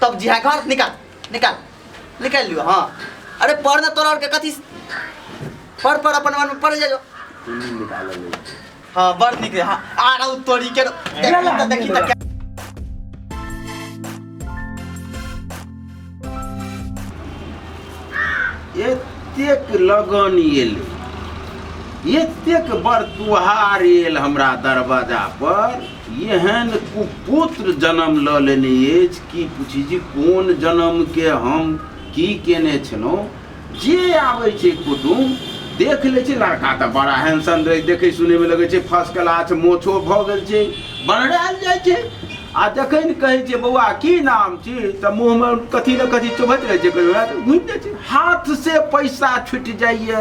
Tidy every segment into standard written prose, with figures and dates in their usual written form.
तब जी घर निकाल निकाल निकाल लियो। हाँ अरे पढ़ ना तोरा और के कथी पढ़ पढ़ अपन मन में पढ़ जाओ। हाँ बड़ निक हाँ आ रहा तोरी के देखी त देखी त। एतेक लगन एलै, एतेक बड़ तुहार एल हमरा दरवाजा पर, एहन कुपुत्र जन्म लऽ लेने अछि की पूछी जी कोन जन्म के हम की केने छलहुँ। जे आबै छै कुटुम देख लै छै लड़का तऽ बड़ा हैंडसम रहै, देखै सुनैमे लगै छै फर्स्ट क्लास, मोछो भऽ गेल छै, बनरायल जाइ छै। आ जखन कहै छै बौआ की नाम छी तऽ मुँहमे कथी ने कथी चुभैत रहै छै, कहियो तऽ घुमि जाइ छै, हाथ से पैसा छुटि जाइए।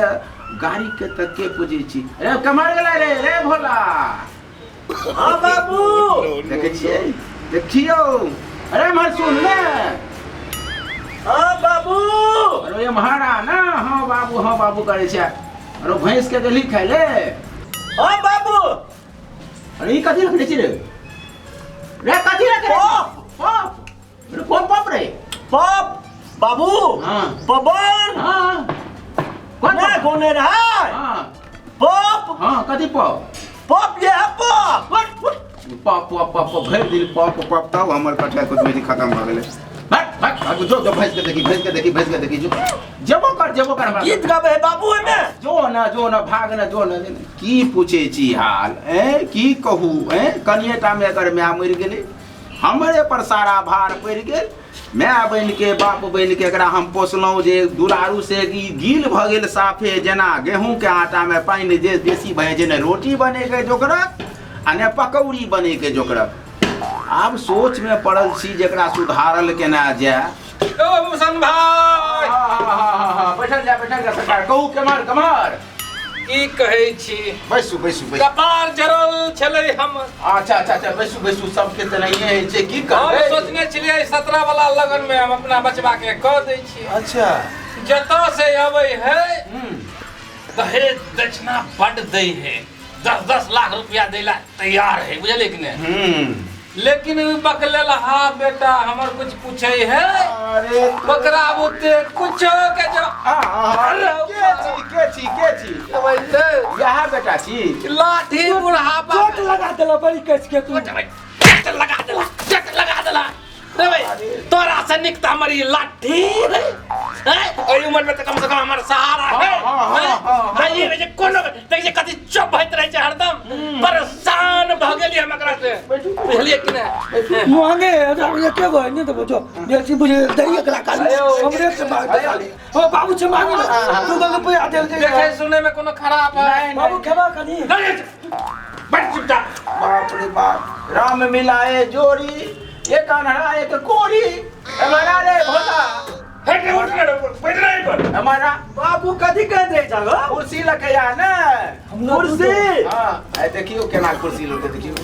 गाड़ीके तऽ के पूजै छी रे, कमर गेलै रे रे भोला। हाँ बाबू देखै छियै, देखियौ अरे एम्हर सुन ने। हाँ बाबू अरे एम्हर आ ना। हाँ बाबू हाँ बाबू करै छै। अरे भैंस के देली खाय ले। हाँ बाबू। अरे ई कथी रखने छी रे रे, कथी रखने? पॉप। पॉप? अरे कोन पॉप रे? पॉप बाबू। हाँ। पवन। हाँ कौन ना पॉप? कोने रहा है? हाँ। पॉप। हाँ कथी पॉप? पॉप ये है pop. Pop pop pop pop भरि दिन पॉप पॉप तब हमर कठिया कुछ खत्म भऽ गेलै। भाग भाग भाग जो जो भैंस के देखी, भैंस के देखी, भैंस के देखी, जो जेबो कर जेबो कर हमरा। गीत गाबै है बाबू एमे। जो ना जो ना भाग ना जो ना। की पूछे छी हाल ए, की कहू ए, कनिए टा में एकर माय मरि गेलै, हमरे पर सारा भार पड़ि गेल। माय बनि के बाप बनि के एकरा हम पोसलहुँ जे दुलारू से ई गील भऽ गेल साफे, जेना गेहूँ के आटा में पानि जे बेसी भऽ जाइ छै, ने रोटी बनेके जोकरक आ ने पकौड़ी बनेके जोकरक। आब सोच में पड़ल छी जेकरा सुधारल केना जाय। ओ भूषण भाई। बैठल जा बैठल जा सरकार, कहू केमहर केमहर की कहै छी? बैसू बैसू बैसू। कपार जरल छलै हम। अच्छा अच्छा अच्छा बैसू बैसू, सबके तऽ नहिए होइ छै, की हम करबै? सोचने छलियै 17 वाला लगन में हम अपना बचवा के कऽ दै छी। अच्छा। जतऽ से अबै है दहेज दक्षिणा बड दै है, 10-10 लाख रुपया दै ला तैयार है, बुझलियै कि नहि? लेकिन बकलेल हा बेटा हमर कुछ पूछे है। अरे बकरा बुते कुछो के जो। अरे के छी के छी के छी? यह बेटा छी। लाठी बुढ़ापा चोट लगा देला बड़ी कस के तू। चोट लगा देला, चोट लगा देला रे भाई, तोरा से निक त हमर ई लाठी रे। हैं, ओइ उम्र में त कम से कम हमर सहारा है। हां, ये जे कोनो देखै छै कथी चुप होइत रहै छै हरदम, परेशान भ गेली हम एकरा से, बुझलियै कि नै? मुहांगे एके गो नहीं तो बुझो बेसी बुझे दही एकरा काली हमरे से मांग खाली। हो बाबू से मांगी ना, तू गो रुपया देल के देखै सुनै में कोनो खराब है? बाबू खेबा कनी नहीं, बड़ चुपचाप। बाप रे बाप, राम मिलाए जोड़ी, एक अनहरा एक कोरी। हमारा रे भोला हट रे, उठ रे, बैठ रे पर। हमारा बाबू कथी कह दे जागो? कुर्सी लके आ ने, कुर्सी। हां आ देखियो केना कुर्सी लके, देखियो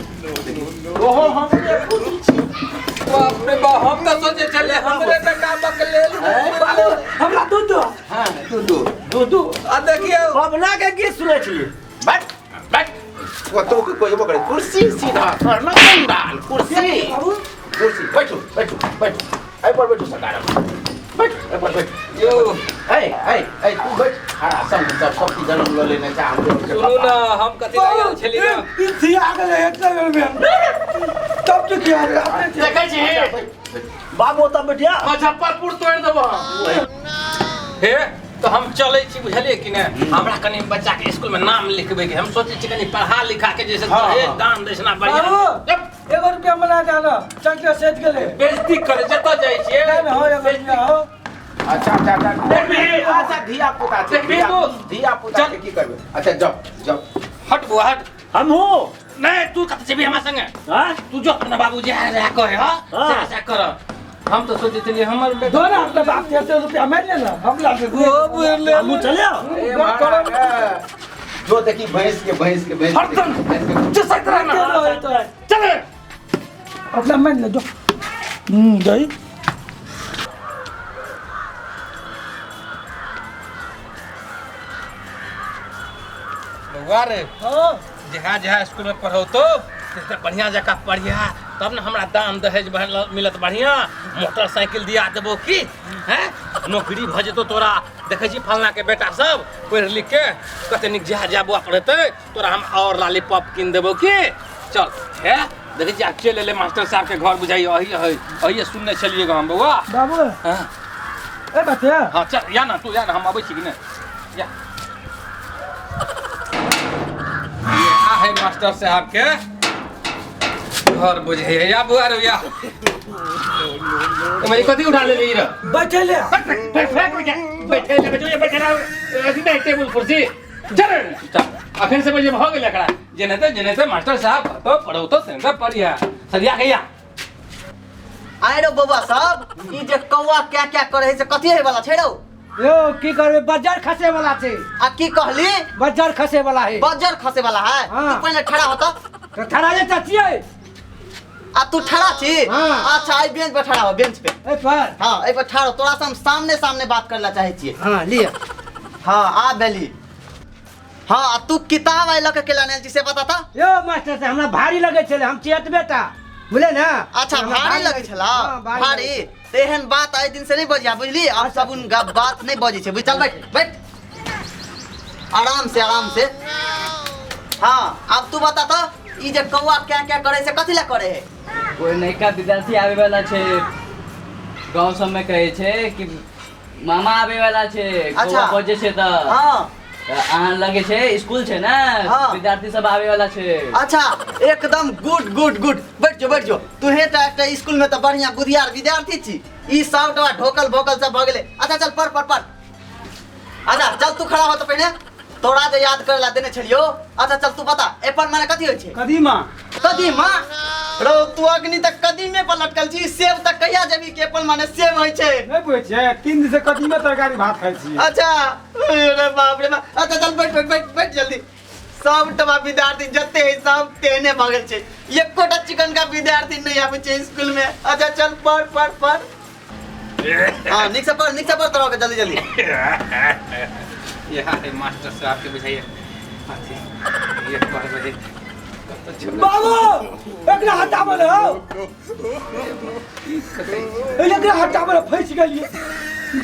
देखियो। ओहो हमरे कुर्सी छी। बाप रे बाप, हम त सोचे छले हमरे बेटा बकलेल। बाबू हमरा दूध दो। हां दूध दो, दूध दो। आ देखियो बबना के गीत सुनै छी। बैठ बैठ, कतौ के कोई करे कुर्सी सीधा कर ना कंगाल कुर्सी। बाबू कुर्सी बैठो बैठो बैठो, एहि पर बैठो सरकार, बैठ एहि पर बैठ। यो ए ए ए तू बैठ खड़ा, सब सब सब की जन्म ल लेने छै हमरो के। सुनू ना, हम कथी लागल छली ना, ई थिया गेलै एतना बेर में तब तो किया रे? देखै छी बाबू तब बैठिया मुजफ्फरपुर तोड़ देबो हे। तो हम चलै छी, बुझलियै कि नहि? हमरा कनि बच्चा के स्कूल में नाम लिखबै के, हम सोचै छी कनि पढ़ा लिखा के जैसे दहेज दान दक्षिणा बढ़िया। एगो रुपया मना जाना चल सेट गेलै। बेइज्जती करे जतऽ जाइ छियै। नहि हो एगो रुपया हो। अच्छा अच्छा अच्छा अच्छा, धिया पुता छै, धिया पुता के की करबै? अच्छा जाओ जाओ, हट बुआ हट। हम हूँ नहीं, तू कत जेबी हमरा संगे? हां तू जो अपना बाबूजी आ रहा कहे हां से कर। हम तो सोचे छलियै हमर बेटा दो ना अपना बाप से रुपया मार लेना, हम ला के ओ बुझले हम चले आओ। जो देखी भैंस के भैंस के भैंस हरदम जो सही तरह ना चले अपना मार ले जो जाई। बउआ रे, हां जहाँ जहाँ स्कूल में पढ़ौतो बढ़िया जगह पढ़िया, तब ने हमरा दान दहेज मिलत बढ़िया मोटरसाइकिल दिया देबो की हैं नौकरी भऽ जेतौ तोरा। देखै छी फलना के बेटा सब पढ़ि लिख के कते नीक जा जा बौआ पढ़ेतै तोरा हम और लॉलीपॉप कीन देबो की। चल हे देखै छी आब चलि एलै मास्टर साहब के घर बुझाइए अही है अही सुनने छलियै हम बौआ। बाबू हाँ ए बतिया हाँ चल या ना तू या ना हम अबै छी कि नहि या। ये आ है मास्टर साहब के घर बुझाइए या बुआ रे या तो मैं कथी उठा ले ली रे बैठे ले बैठ बैठ बैठे ले बैठे बैठे अथी नहीं टेबुल कुर्सी चल चल अखन से बजे भ गेल एकरा जेनाते जेनाते मास्टर साहब तो पढ़ौतो से तो पढ़िया सरिया गया। आइ रो बौआ सब ई जे कौआ क्या क्या करे है से कथी है वाला छै रौ? यो की करबे बज्जर खसे वाला छै। आ की कहली? बज्जर खसे वाला है। बज्जर खसे वाला है। हाँ। तू पहले ठड़ा होता तो ठड़ा जे चाचिए आ तू ठड़ा छी? हाँ। अच्छा आई बेंच पर ठड़ा हो बेंच पे ए पर हां ए पर ठड़ा तोरा से हम सामने सामने बात करला चाहे छिए। हां लिया हां आ बेली। हां आ तू किताब आई लके केला नेल छी से बता ता। यो मास्टर से हमरा भारी लगे छले हम चेत बेटा बुझले ना। अच्छा भारी लगे छला भारी तेहन बात आइ दिन से नहीं बजिया बुझली। अब सब उन बात नहीं बजी छै बुझ। चल बैठ बैठ आराम से आराम से। हाँ अब तू बता तो ई जे कौआ क्या क्या करे से कथी ला करे है? कोई नयका विद्यार्थी आवे वाला छै गांव सब में कहे छै कि मामा आवे वाला छै। अच्छा। कौआ बजे छै त हां अहाँ लगे छै स्कूल छै ना। हाँ। विद्यार्थी सब आवे वाला छै। अच्छा एकदम गुड गुड गुड बैठ जो बैठ जो। तू हे त एकटा स्कूल में त बढ़िया बुधियार विद्यार्थी छी ई सबटा ढोकल भोकल सब भ गेलै। अच्छा चल पढ़ पढ़ पढ़। अच्छा चल तू खड़ा हो त पहिने तोरा जे याद करे ला देने छलियो। अच्छा चल तू बता एप्पल माने कथी होइ छै? कदीमा। कदीमा रौ तू अग्नि तक कदीमे पर लटकल छी सेब तक कहिया जेबी के एप्पल माने सेब होइ छै? नहीं बुझै छियै 3 दिन से कदीमे तरकारी भात खाइ छी। अच्छा अरे बाप रे बाप। अच्छा चल बैठ बैठ बैठ बैठ जल्दी। सब टबा विद्यार्थी जते है सब तेहने भऽ गेल छै एकोटा चिकन का विद्यार्थी नहीं आबै छै स्कूल में। अच्छा चल पढ़ पढ़ पढ़। हाँ निक से पढ़ तोरा के जल्दी जल्दी। यहाँ है मास्टर साहब के बुझाइए ये पढ़ बजे बाबू एकरा हटाबल हो एकरा हटाबल फंस गेलिए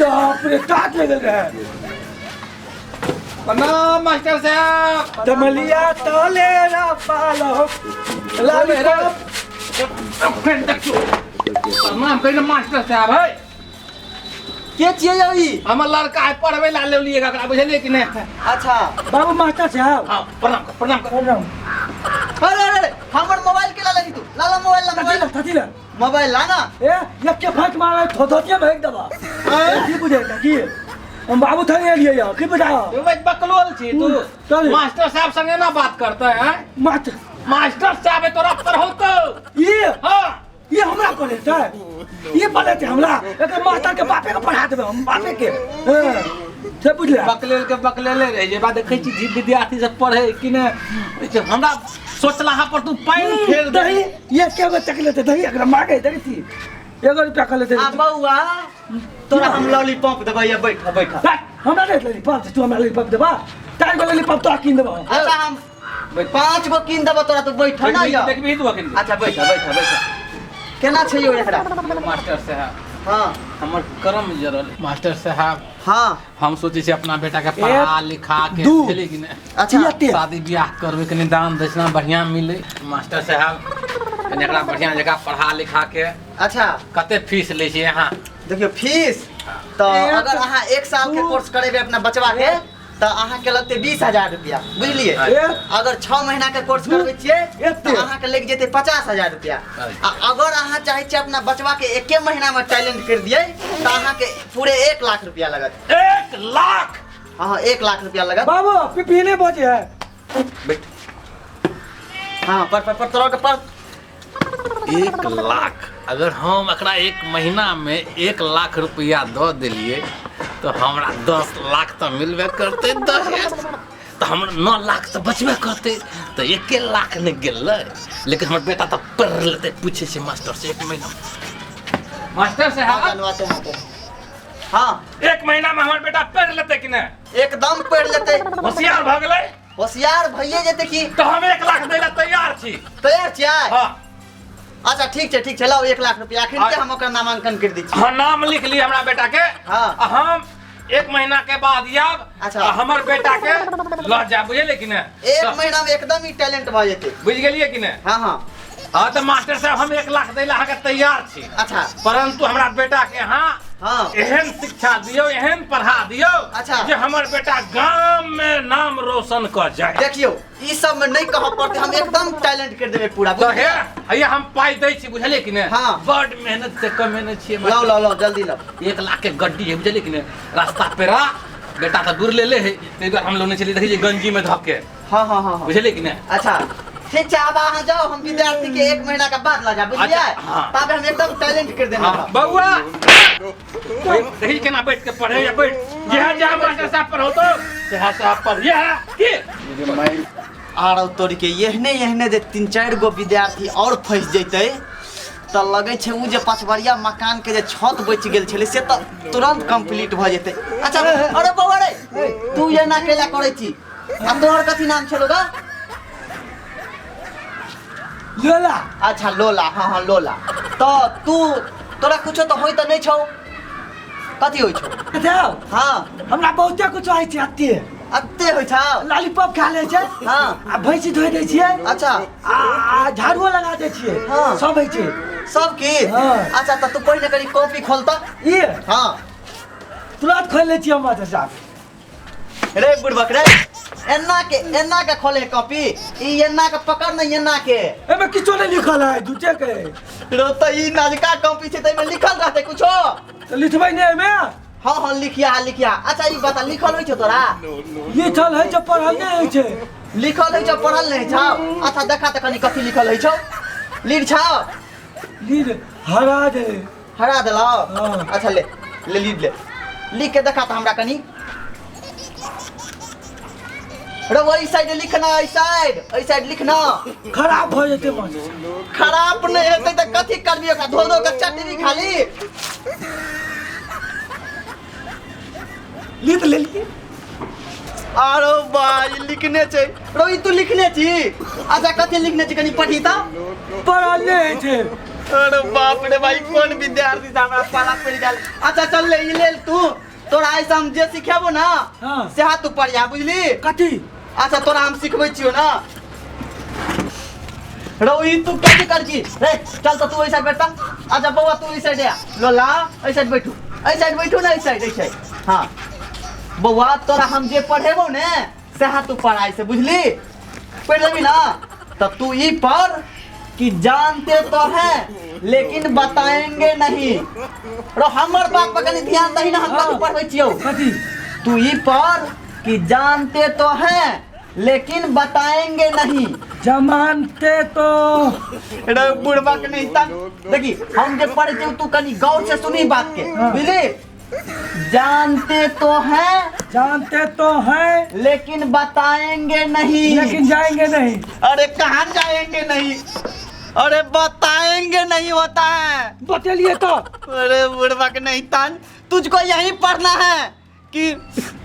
बाप रे काट लगल रहे। प्रणाम मास्टर साहब। दमलिया तले रा पालो लाल प्रणाम कहिने मास्टर साहब है के छियै यौ ई? हमर लड़का है पढ़बै ला लेलियै एकरा बुझलियै कि नहि? अच्छा बाबू मास्टर साहब। हां प्रणाम प्रणाम प्रणाम। अरे अरे हमर मोबाइल के ला लेली तू ला मोबाइल ला मोबाइल कथी ला मोबाइल ला ना। ए यके फाट मारे थोथोतिया भेज दबा की बुझे की हम बाबू थने एलियै यौ की बुझा तू भाई बकलोल छी तू मास्टर साहब संगे ना बात करते हैं। मास्टर साहब तोरा पढ़ौतो ये हां ये हमरा पढ़े छै ये पढ़े छै हमरा एकर मास्टर के बापे के पढ़ा देबै हम बापे के। हां से बुझले बकलेल के बकलेले रह जे बाद देखै छी जी विद्यार्थी सब पढ़े कि ने हमरा सोचला पर तू पानि फेर दही ये के गो चक लेते दही एकरा मांगे देखै छी एगो रुपया क लेते। आ बौआ तोरा हम लॉलीपॉप देबै ये बैठ बैठ। हमरा नहीं लॉलीपॉप तू हमरा लॉलीपॉप देबा 4 गो लॉलीपॉप तोरा कीन देबा। अच्छा हम 5 गो कीन देबो तोरा तू बैठ ना यो देखबी तू अखन। अच्छा बैठ बैठ बैठ। केना छै यो एकरा? मास्टर साहब हां हमर कर्म जरल मास्टर साहब। हां हम सोचे छी अपना बेटा के पढ़ा लिखा के बुझलियै कि नहि? अच्छा शादी ब्याह करबै कनि दान दक्षिणा बढ़िया मिले मास्टर साहब कनि एकरा बढ़िया जगह पढ़ा लिखा के। अच्छा कते फीस लै छी अहाँ? देखियो फीस तो अगर अहाँ 1 साल के कोर्स करेबै अपना बचवा के तो अहाँ के लगते 20,000 रुपया बुझलिए। अगर 6 महीना के कोर्स करबै छियै तो अहाँ के लग जेतै 50,000 रुपया। आ अगर अहाँ चाहै छियै अपना बचवा के एके महीना में टैलेंट कर दियै तो अहाँ के पूरे 1 लाख रुपया लगत। 1 लाख? हाँ 1 लाख रुपया लगत। बाबू पीपी नहीं बचे है बैठ। हाँ पर पर तोरा के पर 1 लाख अगर हम एकरा 1 महीना में 1 लाख रुपया दऽ देलियै तो हमरा 10 लाख तो मिलबे करते दहेज तो हमरा 9 लाख तो बचबे करते तो 1 लाख नहीं गेलै। लेकिन हमर बेटा तो पढ़ लेते पूछे छै मास्टर से 1 महीना। मास्टर साहब हाँ 1 महीना में हमर बेटा पढ़ लेते कि नहीं? एकदम पढ़ लेते। होशियार भऽ गेलै? होशियार भइए जेते की तो हम 1 लाख दै ला तैयार छी। तैयार छियै? हाँ। अच्छा ठीक छै, ठीक छै, लाउ 1 लाख रुपया अखन के हम ओकर नामांकन कर दै छी। हाँ, नाम लिख ली हमरा बेटा के। हाँ। आ हम 1 महीना के बाद आयब। अच्छा। आ हमर बेटा के ल जायब, बुझलियै कि ने? 1 महीना में एकदम ही टैलेंट भऽ जेतै। बुझि गेलियै कि ने? हाँ हाँ। हाँ तऽ मास्टर साहब हम 1 लाख दै लए अहाँके तैयार छी। अच्छा। परंतु हमरा बेटा के अहाँ हाँ। एहन शिक्षा दियौ, एहन पढ़ा दियौ। अच्छा। जे हमर बेटा गाम में नाम रोशन कऽ जाय। देखियौ ई सब में नहीं कहऽ पड़तै, हम एकदम टैलेंट कर देबै पूरा। तऽ हे हैया हम पाइ दै छी, बुझलियै कि ने? हाँ। बड मेहनत से कमेने छियै। लाउ लाउ लाउ जल्दी लाउ। 1 लाख के गड्डी है, बुझलियै कि ने? रास्ता पेरा बेटा तऽ दूर लेले है, ताहि दुआरे हम लोने छलियै, देखै छियै गंजी में धऽ के। हाँ हाँ हाँ हाँ। बुझलियै कि ने? अच्छा ठीक छै, आब अहाँ जाउ, हम विद्यार्थी के 1 महीना के बाद लऽ जायब, बुझलियै? अच्छा, हाँ। ताबे हम एकदम टैलेंट कर देना। हाँ, बउआ देखी केना बैठ के पढ़े या बैठ, जहाँ जहाँ मास्टर साहब पढ़ौतो सेहा साहब पढ़िए की आरो तोड़ के एहने एहने जे 3-4 गो विद्यार्थी और फंसि जैतै तऽ लगै छै उ जे पछबरिया मकान के जे छत बचि गेल छलै से तऽ तुरंत कंप्लीट भऽ जेतै। अच्छा अरे बउआ रे, तू एना कैला करै छी? आ तोहर कथी नाम छलौ गा? लोला। अच्छा लोला, हाँ हाँ लोला। तऽ तू तोरा कुछो तऽ होइ तऽ नहि छौ? कथी होइ छौ? जाओ। हाँ। हमरा बहुते कुछो होइ छै, अत्ते। अत्ते होइ छौ? लॉलीपॉप खा लै छै। हाँ। आ भैंसी धोइ दै छियै। अच्छा। आ झाड़ुओ लगा दै छियै। हाँ। सब होइ छै। सब की? हाँ। अच्छा तऽ तू पहिने कनी कॉपी खोल तऽ। ई? हाँ। तुरंत खोलि लै छियै हम मास्टर साहब। रे बुड़बक रे, एन्ना के खोले कॉपी, ई एन्ना के पकड़ न, एन्ना के। एमे किछो नहीं लिखल है, झूठे के। रो तऽ ई नजका कॉपी छै, तऽ एमे लिखल रहतै कुछो? तऽ लिखबै नै एमे? हाँ हाँ लिखिया लिखिया। अच्छा ई बता, लिखल होइ छौ तोरा? लिखल होइ छौ, पढ़ल नहि होइ छै। लिखल होइ छौ, पढ़ल नहि होइ छौ? अच्छा देखा तऽ कनी कथी लिखल होइ छौ। लीड छौ? लीड हरा दे। हरा देलौ? हाँ। अच्छा ले ले लीड ले, लिख के देखा तऽ हमरा कनी। रे ओहि साइड लिखना, एहि साइड, एहि साइड लिखना। खराब भऽ जेतै मास्टर। खराब नहि हेतै तऽ कथी करबी ओकरा? धो धो के चटनी खाली। लिख लेलियै। आरो भाई लिखने छै। रो ई तू लिखने छी? अच्छा कथी लिखने छी कनी पढ़ी तऽ। पढ़ल नहि होइ छै। अरे बाप रे भाई, कोन विद्यार्थी से हमरा पाला पड़ि गेल। अच्छा चल ले, ई लेल तू, तोरा ऐसा हम जे सिखेबो ना, हाँ। सेहा तू पढ़िया, बुझली? कथी? अच्छा तोरा हम सिखबै छियौ ना। रौ ई तू कथी कर छी? रे चल तऽ तू एहि साइड बैठ तऽ। अच्छा बौआ तू एहि साइड आ, लोला एहि साइड बैठू, एहि साइड बैठू ना, एहि साइड, एहि साइड। हाँ बौआ तोरा हम जे पढ़ेबो ने सेहा तू पढ़ाइ से, बुझली? पढ़ि लेबी ना तऽ तू ई पढ़ कि जानते तो हैं लेकिन बताएंगे नहीं। रो हमर बात पर कनी ध्यान दही ना, हम कथी पढ़बै छियौ? कथी? तू ई पढ़ कि जानते तो हैं लेकिन बताएंगे नहीं। जमानते तो रे बुढ़बा के नहीं तक देखी हम जे पढ़ै छियौ तू कनी गौर से सुनी बात के, हाँ। बुझली? जानते तो हैं, जानते तो हैं लेकिन बताएंगे नहीं। लेकिन जाएंगे नहीं। अरे कहाँ जाएंगे नहीं? अरे बताएंगे नहीं होता है। बतेलिए तो। अरे बुढ़बा के नहीं तान, तुझको यही पढ़ना है कि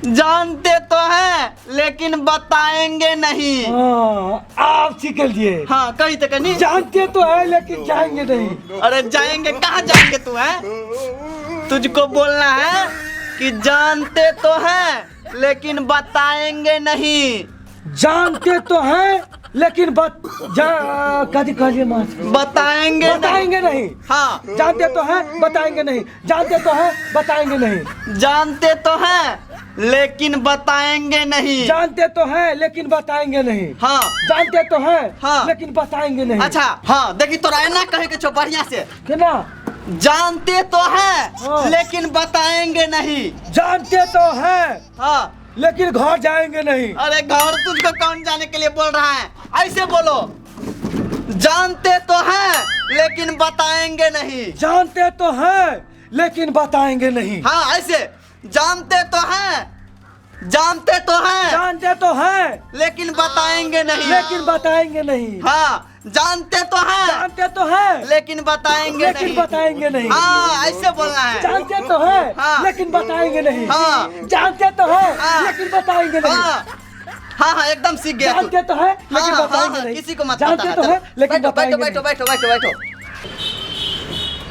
जानते तो हैं लेकिन बताएंगे नहीं। हाँ, आप सीख लिए। हाँ कही तो कहीं। जानते तो हैं लेकिन जाएंगे नहीं। अरे जाएंगे कहाँ जाएंगे तू है? तुझको बोलना है कि जानते तो हैं लेकिन बताएंगे नहीं। जानते तो हैं लेकिन कथी कहलिए मास्टर? बताएंगे नहीं। बताएंगे नहीं। हाँ। जानते तो हैं बताएंगे नहीं, जानते तो हैं बताएंगे नहीं। जानते तो हैं लेकिन बताएंगे नहीं। जानते तो हैं लेकिन बताएंगे नहीं। हाँ। जानते तो हैं, हाँ। लेकिन बताएंगे नहीं। अच्छा हाँ देखी तोरा एना कहे के छौ बढ़िया से। केना? जानते तो हैं, हाँ। लेकिन बताएंगे नहीं। जानते तो हैं, हाँ। लेकिन घर जाएंगे नहीं। अरे घर तुझको कौन जाने के लिए बोल रहा है? ऐसे बोलो, जानते तो हैं लेकिन बताएंगे नहीं। जानते तो हैं लेकिन बताएंगे नहीं। हाँ ऐसे, जानते तो हैं, जानते तो हैं, जानते तो हैं लेकिन बताएंगे नहीं। लेकिन बताएंगे नहीं। हाँ जानते तो हैं, जानते तो हैं लेकिन बताएंगे लेकिन नहीं। बताएंगे नहीं। हाँ ऐसे बोलना है। जानते तो हैं, हाँ। लेकिन बताएंगे नहीं। हाँ। जानते तो हैं, हाँ। लेकिन बताएंगे नहीं। हाँ। हाँ हाँ एकदम सीख गया तू। जानते तो हैं, लेकिन हाँ, बताएंगे हाँ, नहीं। किसी को मत जानते बताना, तो चलो। हैं, लेकिन बैठो, बताएंगे बैठो, नहीं। बैठो, बैठो, बैठो।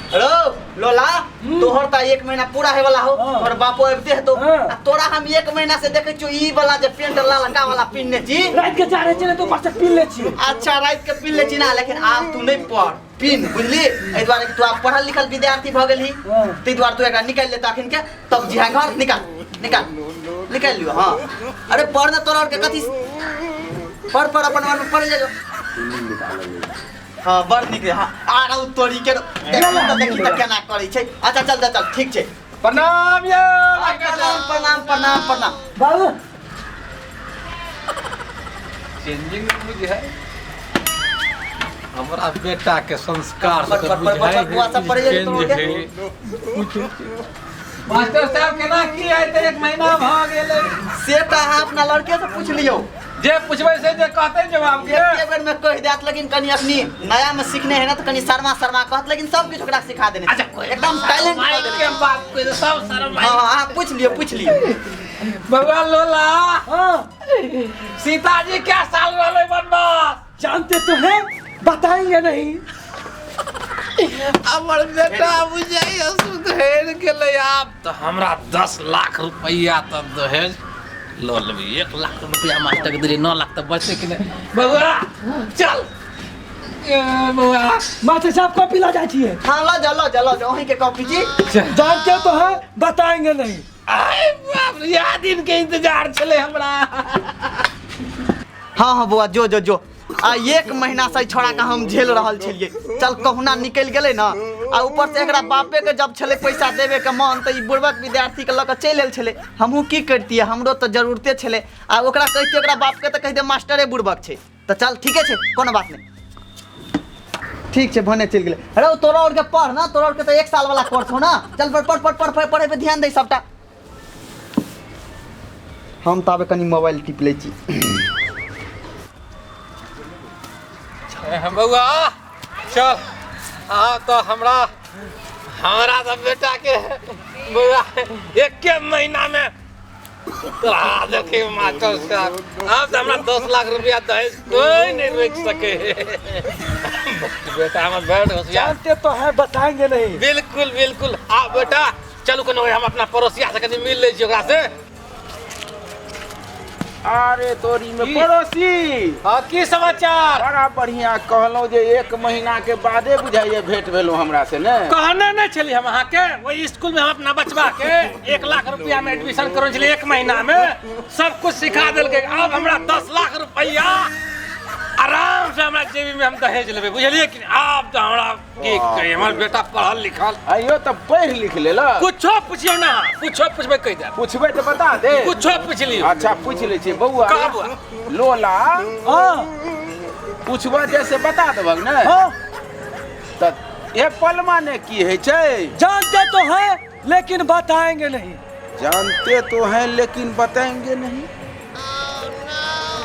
रो लोला तोहर त एक महीना पूरा हे वाला हो, तोहर बापो आबिते हेतो। आ तोरा हम एक महीना से देखै छियो ई वाला जे पेंट ललका वाला पिन्हने छी। रात के जा रहे छले तो ऊपर से पी ले छी। अच्छा रात के पिन ले छी ना, लेकिन आब तू नहीं पढ़ पिन, बुझली? एहि दुआरे कि तू आब पढ़ल लिखल विद्यार्थी भऽ गेलही, ताहि दुआरे तू एकरा निकालि लेता अखन के, तब जिहा घर निकाल निकाल निकालि लियो। हाँ अरे पढ़ ना तोरा और के कथी पढ़ पढ़ अपन मन में पढ़ ले जो। हाँ बड़ नीक। हाँ आर तोरी के देखी त केना करै छै। अच्छा चल चल ठीक छै। प्रणाम यौ। प्रणाम प्रणाम प्रणाम प्रणाम बाबू। चेंजिंग रूम जे है हमरा बेटा के संस्कार से बुझाय है। मास्टर साहब केना की है त एक महीना भ गेलै। से त अहाँ अपना लड़के से पूछ लियौ, जे पूछबै से जे कहतै जवाब के। एक बेर में कह देत, लेकिन कनी अपनी नया में सीखने है ना तो कनी शर्मा शर्मा कहत, लेकिन सब किछु ओकरा सिखा देने। अच्छा एकदम टैलेंट कर देने के बाप के सब शर्म। हां हां पूछ लियो पूछ लियो। बबुआ लोला, हां सीताजी क्या साल रहलै वनवास? जानते तो हैं बताएंगे नहीं। हमर बेटा बुझाइए सुधरि गेलै आब तो हमरा 10 लाख रुपया त दहेज ल लेबै। 1 लाख रुपया मास्टर के देलियै, 9 लाख त बचतै कि नहि? बबुआ चल बबुआ। मास्टर साहब कॉपी ला जाय छियै। हां ल जा ल जा ल जा वहीं के कॉपी जी। जानते तो हैं बताएंगे नहीं। आय बाप रे, इएह दिन के इंतजार छलै हमरा। हाँ हाँ बौआ जो जो जो। आ एक महीना से छोड़ा के हम झेल रहल छलियै, चल कहुना निकलि गेलै ना। आ ऊपर से एकरा बापे के जब छलै पैसा देवे के मन त ई बुढ़बक विद्यार्थी के लऽ के चलि आयल छलै। हमहूँ की करितियै, हमरो तऽ जरूरते छलै। आ ओकरा कहितियै ओकरा बाप के तऽ कहि दे मास्टरे बुढ़बक छै। तऽ चल ठीके छै, कोनो बात नहि, ठीक छै भने चलि गेलै। अरे तोरा और के पढ़ ना, तोरा और के तऽ 1 साल वाला कोर्स हो ना। चल पढ़ पढ़ पढ़ पढ़ पढ़े पे ध्यान दे सबटा। हम ताबे कनी मोबाइल टिप लै छी। बउआ चल आ तो हमरा हमरा तो बेटा के बउआ एक महीना में तोरा देखी मास्टर साहब आब तो हमरा 10 लाख रुपया दहेज कोई नहीं रोक सके। बेटा हमर बड़ होशियार। जानते तो है बताएंगे नहीं। बिल्कुल बिल्कुल। आ बेटा चलू कोनो हम अपना पड़ोसिया से कनी मिल लै छी ओकरा से। अरे तोरी में पड़ोसी। हाँ की समाचार? बड़ा बढ़िया। कहलहुँ जे 1 महीना के बादे बुझाइए भेंट भेलहुँ हमरा से ने। कहने नहीं छली हम अहाँ के, वही स्कूल में हम अपना बचवा के 1 लाख रुपया में एडमिशन करौने छली। 1 महीना में सब कुछ सिखा देलकै। आब हमरा 10 लाख रुपया आराम से हमरा जेबी में हम दहेज लेबै, बुझलियै कि? आब तो हमरा की कही, हमर बेटा पढ़ल लिखल। अयो तऽ पढ़ि लिख लेलक। कुछो पुछियौ ना, कुछो पुछबै कहि देब। पुछबै तऽ बता दे। कुछो पुछि लियौ। अच्छा पूछि लै छियै बौआ। लोला पुछबै जैसे बता देबक ने। तऽ एप्पल माने की होइ छै? जानते तो हैं लेकिन बताएंगे नहीं। जानते तो हैं लेकिन बताएंगे नहीं।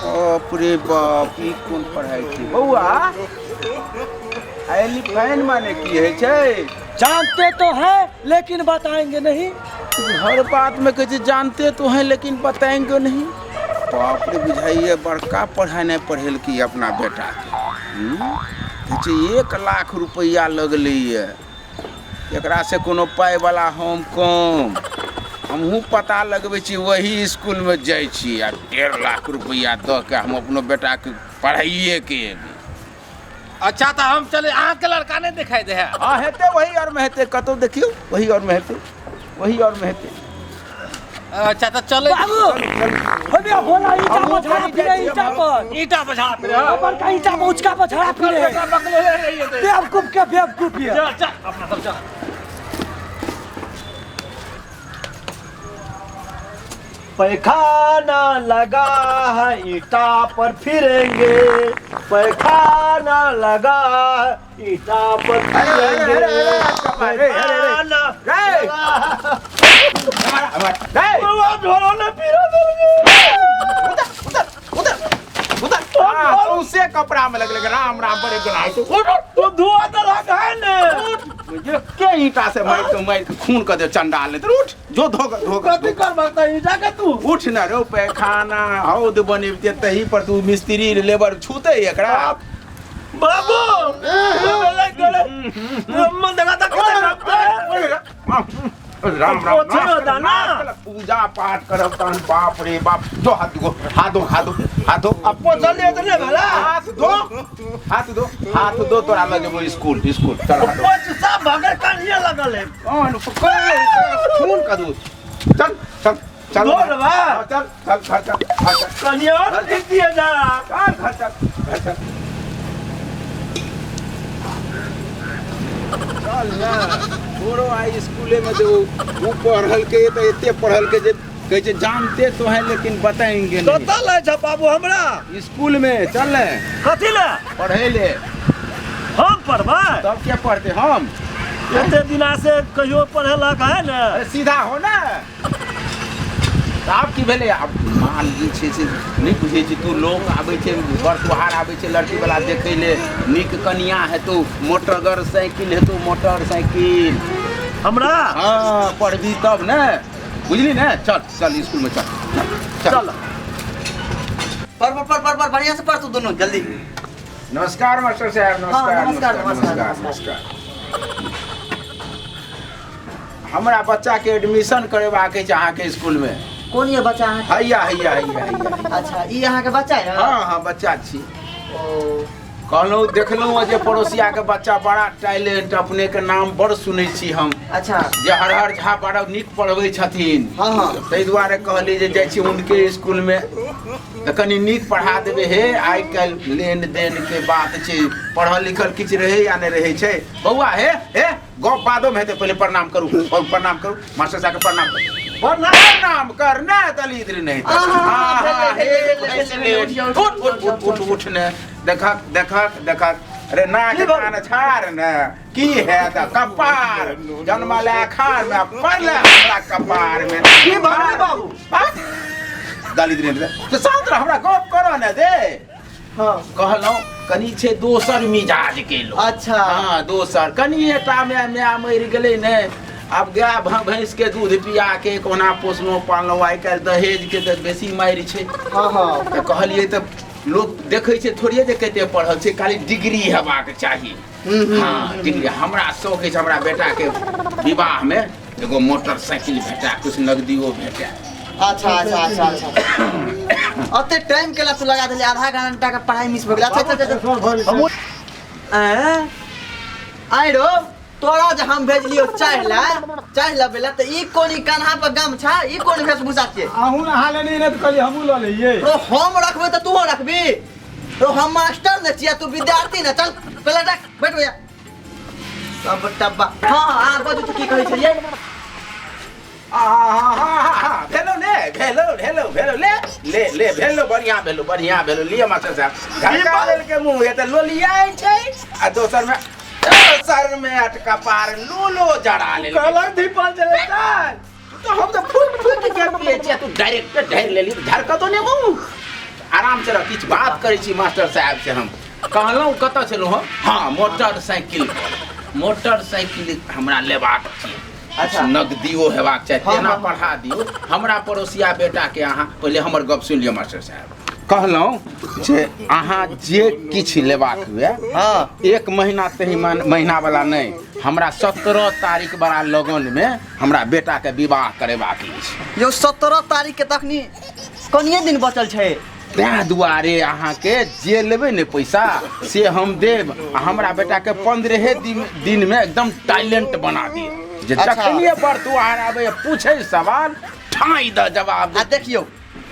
बाप रे बाप, ई कोन पढ़ाई छै बौआ? एलिफेंट माने की होइ छै? जानते तो हैं लेकिन बताएंगे नहीं। हर बात में कहै छै जानते तो हैं लेकिन बताएंगे नहीं। बाप रे बुझाइए बड़का पढ़ाई नहीं पढ़ेलकी अपना बेटा के। कहै छै 1 लाख रुपैआ लगलैए, एकरा से कोनो पाइ वाला हम कम। हमहूँ पता लगबै छी वही स्कूलमे जाइ छी आ 1.5 लाख रुपैआ दऽ के हम अपनो बेटाके पढ़ाइए के एबै। अच्छा तो हम चले, अहाँके लड़का नहीं दिखाई दे है? हाँ हेतै, वही आरमे हेतै, कतहु देखियौ वही आरमे हेतै, वही आरमे हेतै। अच्छा तो चले बाबू। हमें होला ईटा पर झड़ा फिरे, ईटा पर ईटा पर झड़ा फिरे, बड़का ईटा पर उचका पर झड़ा फिरे। बेवकूफ के बेवकूफ ये। चल चल अपना सब चल। पैखाना लगा है ईटा पर फिरेंगे, पैखाना लगा है ईटा पर फिरेंगे। पैखाना सौंसे कपड़ा में लगल राम राम बड़े गनाय तो धुआ दलक है ने। के ईटा से मार के मार के खून कर दे चंडाल ने। उठ जो धो धो कथी करबा त ईटा के तू उठ ना रो। पैखाना हौद बनेबते तही पर तू मिस्त्री लेबर छूते एकरा। बाबू लग गेलै मन देखा त राम राम पोछे होता ना। पूजा पाठ करब तहन बाप रे बाप दो हाथ दो हाथ दो हाथ दो हाथ दो अब पोछलिए त नै भेला हाथ दो हाथ दो हाथ दो तोरा लग जेबो स्कूल स्कूल चल हाथ दो पोछ सब भगर कानिए लगल है कौन खून का दूध चल चल चल दो रे बा। हाँ, चल चल घर चल घर चल कनिए और दिए जा चल घर चल घर चल चल ना तोरो आई स्कूले में जो ऊ पढ़ल के तो एते पढ़ल के जे कहै छै जानते तो हैं लेकिन बताएंगे नहीं कतऽ लै छ बाबू हमरा स्कूल में चल ने कथी ले पढ़े ले हम पढ़बै तब क्या पढ़ते हम एते दिना से कहियो पढ़ेलक है ने अरे सीधा हो ना आब की भेलै आब माल जे छै से नहि बुझै छी तू लोग आबै छै बर तुहार आबै छै लड़की वाला देखै ले नीक कनिया हेतौ मोटरगर साइकिल हेतौ मोटरसाइकिल हमरा हाँ पढ़बी तब ने बुझली ने चल चल स्कूल में चल चल चल पढ़ पढ़ पढ़ पढ़ पढ़ बढ़िया से पढ़ तू दोनों जल्दी नमस्कार मास्टर साहब हाँ, नमस्कार नमस्कार, नमस्कार नमस्कार, नमस्कार हमरा बच्चा के एडमिशन करेबाक अछि अहाँके स्कूल में कोन ये बच्चा अहाँ हैया हैया हैया हैया अच्छा ई अहाँके बच्चा है हाँ हाँ बच्चा छी ओ कहलहुँ देखलहुँ हँ जे पड़ोसिया के बच्चा बड़ा टैलेंट अपने के नाम बड़ सुनै छी हम अच्छा जे हर हर झा बड़ा नीक पढ़बै छथिन हाँ हाँ ताहि दुआरे कहली जे जाइ छी हुनके स्कूल में तऽ कनि नीक पढ़ा देबै हे आइ काल्हि लेन देन के बात छै पढ़ल लिखल किछु रहै या नहि रहै छै बौआ हे हे गप बादोमे हेतै पहिले प्रणाम करू प्रणाम करू मास्टर साहब के प्रणाम करू प्रणाम कर ना दलिद्र नहीं तऽ। आहा, आहा, भेलै, हे, भेलै, भेलै, उठ, उठ, उठ, उठ, उठ, उठ ने देखक देखक देखक अरे नाक कान छाड़ ने की है त कपार जन्मल अखाड़ में पड़ल हमरा कपार में की भगले बाबू दलिद्र नहीं तऽ शांत रह हमरा गप करऽ ने दे हाँ कहलहुँ कनि छै दोसर मिजाज के लोग अच्छा हाँ दोसर कनिए टा माय माय मरि गेलै ने आब गाय भैंस के दूध पिया के कोना पोसलहुँ पाललहुँ आइ काल्हि दहेज के तऽ बेसी मारि छै हाँ हाँ तऽ कहलियै तऽ लोक देखै छै थोड़िए जे कते पढ़ल छै खाली डिग्री हेबाक चाही हाँ डिग्री हमरा शौक अछि हमरा बेटाके विवाहमे एगो मोटरसाइकिल भेटा किछु नगदियो भेटा अच्छा अच्छा अच्छा अच्छा अते टाइम केला तू लगा देली आधा घंटा के पढ़ाई मिस भ गेल अच्छा अच्छा अच्छा हमहूँ ऐं आइ रो तोरा जे हम भेजलियो चाय ला चाय लबे ला तऽ ई कोन ई कान्हा पर गमछा ई कोन वेशभूषा छियै अहूँ नहा लेने रहे तऽ कहलियै हमहूँ लऽ लैयै रो हम रखबै तऽ तूहो रखबी रो हम मास्टर ने छियै तू विद्यार्थी ने चल पहले रख बैठ भैया सब टब्बा हाँ हाँ बाजू तू की कहै छलियै आहा भेलो ने भेलो भेलो भेलो ले ले ले भेलो बढ़िया भेलो बढ़िया भेलो लिअ मास्टर साहब झटका लेलके मुँह ये तऽ लोलियाइ छै आ दोसर में अटका पार लोलो जरा लेलकै कहलक धीपल चले चल तो हम तऽ फूट फूट के पियै छियै तू डायरेक्ट ढारि लेली झरकतो ने मुँह आराम से रह किछु बात करै छी मास्टर साहब से हम कहलहुँ कतऽ छलहुँ हम हाँ मोटरसाइकिल मोटरसाइकिल हमरा लेबाक छै अच्छा। नगदियो हेबाक चाही हाँ, तेना हाँ। पढ़ा दियौ हमरा पड़ोसिया बेटा के अहाँ पहिले हमर गप सुनि लिअ मास्टर साहब कहलहुँ जे अहाँ जे किछु लेबाक हुए हाँ एक महीना तही महीना वाला नहीं हमरा 17 तारीख बड़ा लगन में हमरा बेटा के विवाह करेबाक अछि यौ 17 तारीख के तखनी कनिए दिन बचल छै तैं दुआरे अहाँके जे लेबै ने पैसा से हम देब आ हमरा बेटा के 15 दिन में एकदम टैलेंट बना दिअ जे अच्छा। जखनिए बर तुहार आबै पूछे सवाल ठाई द जवाब आ देखियौ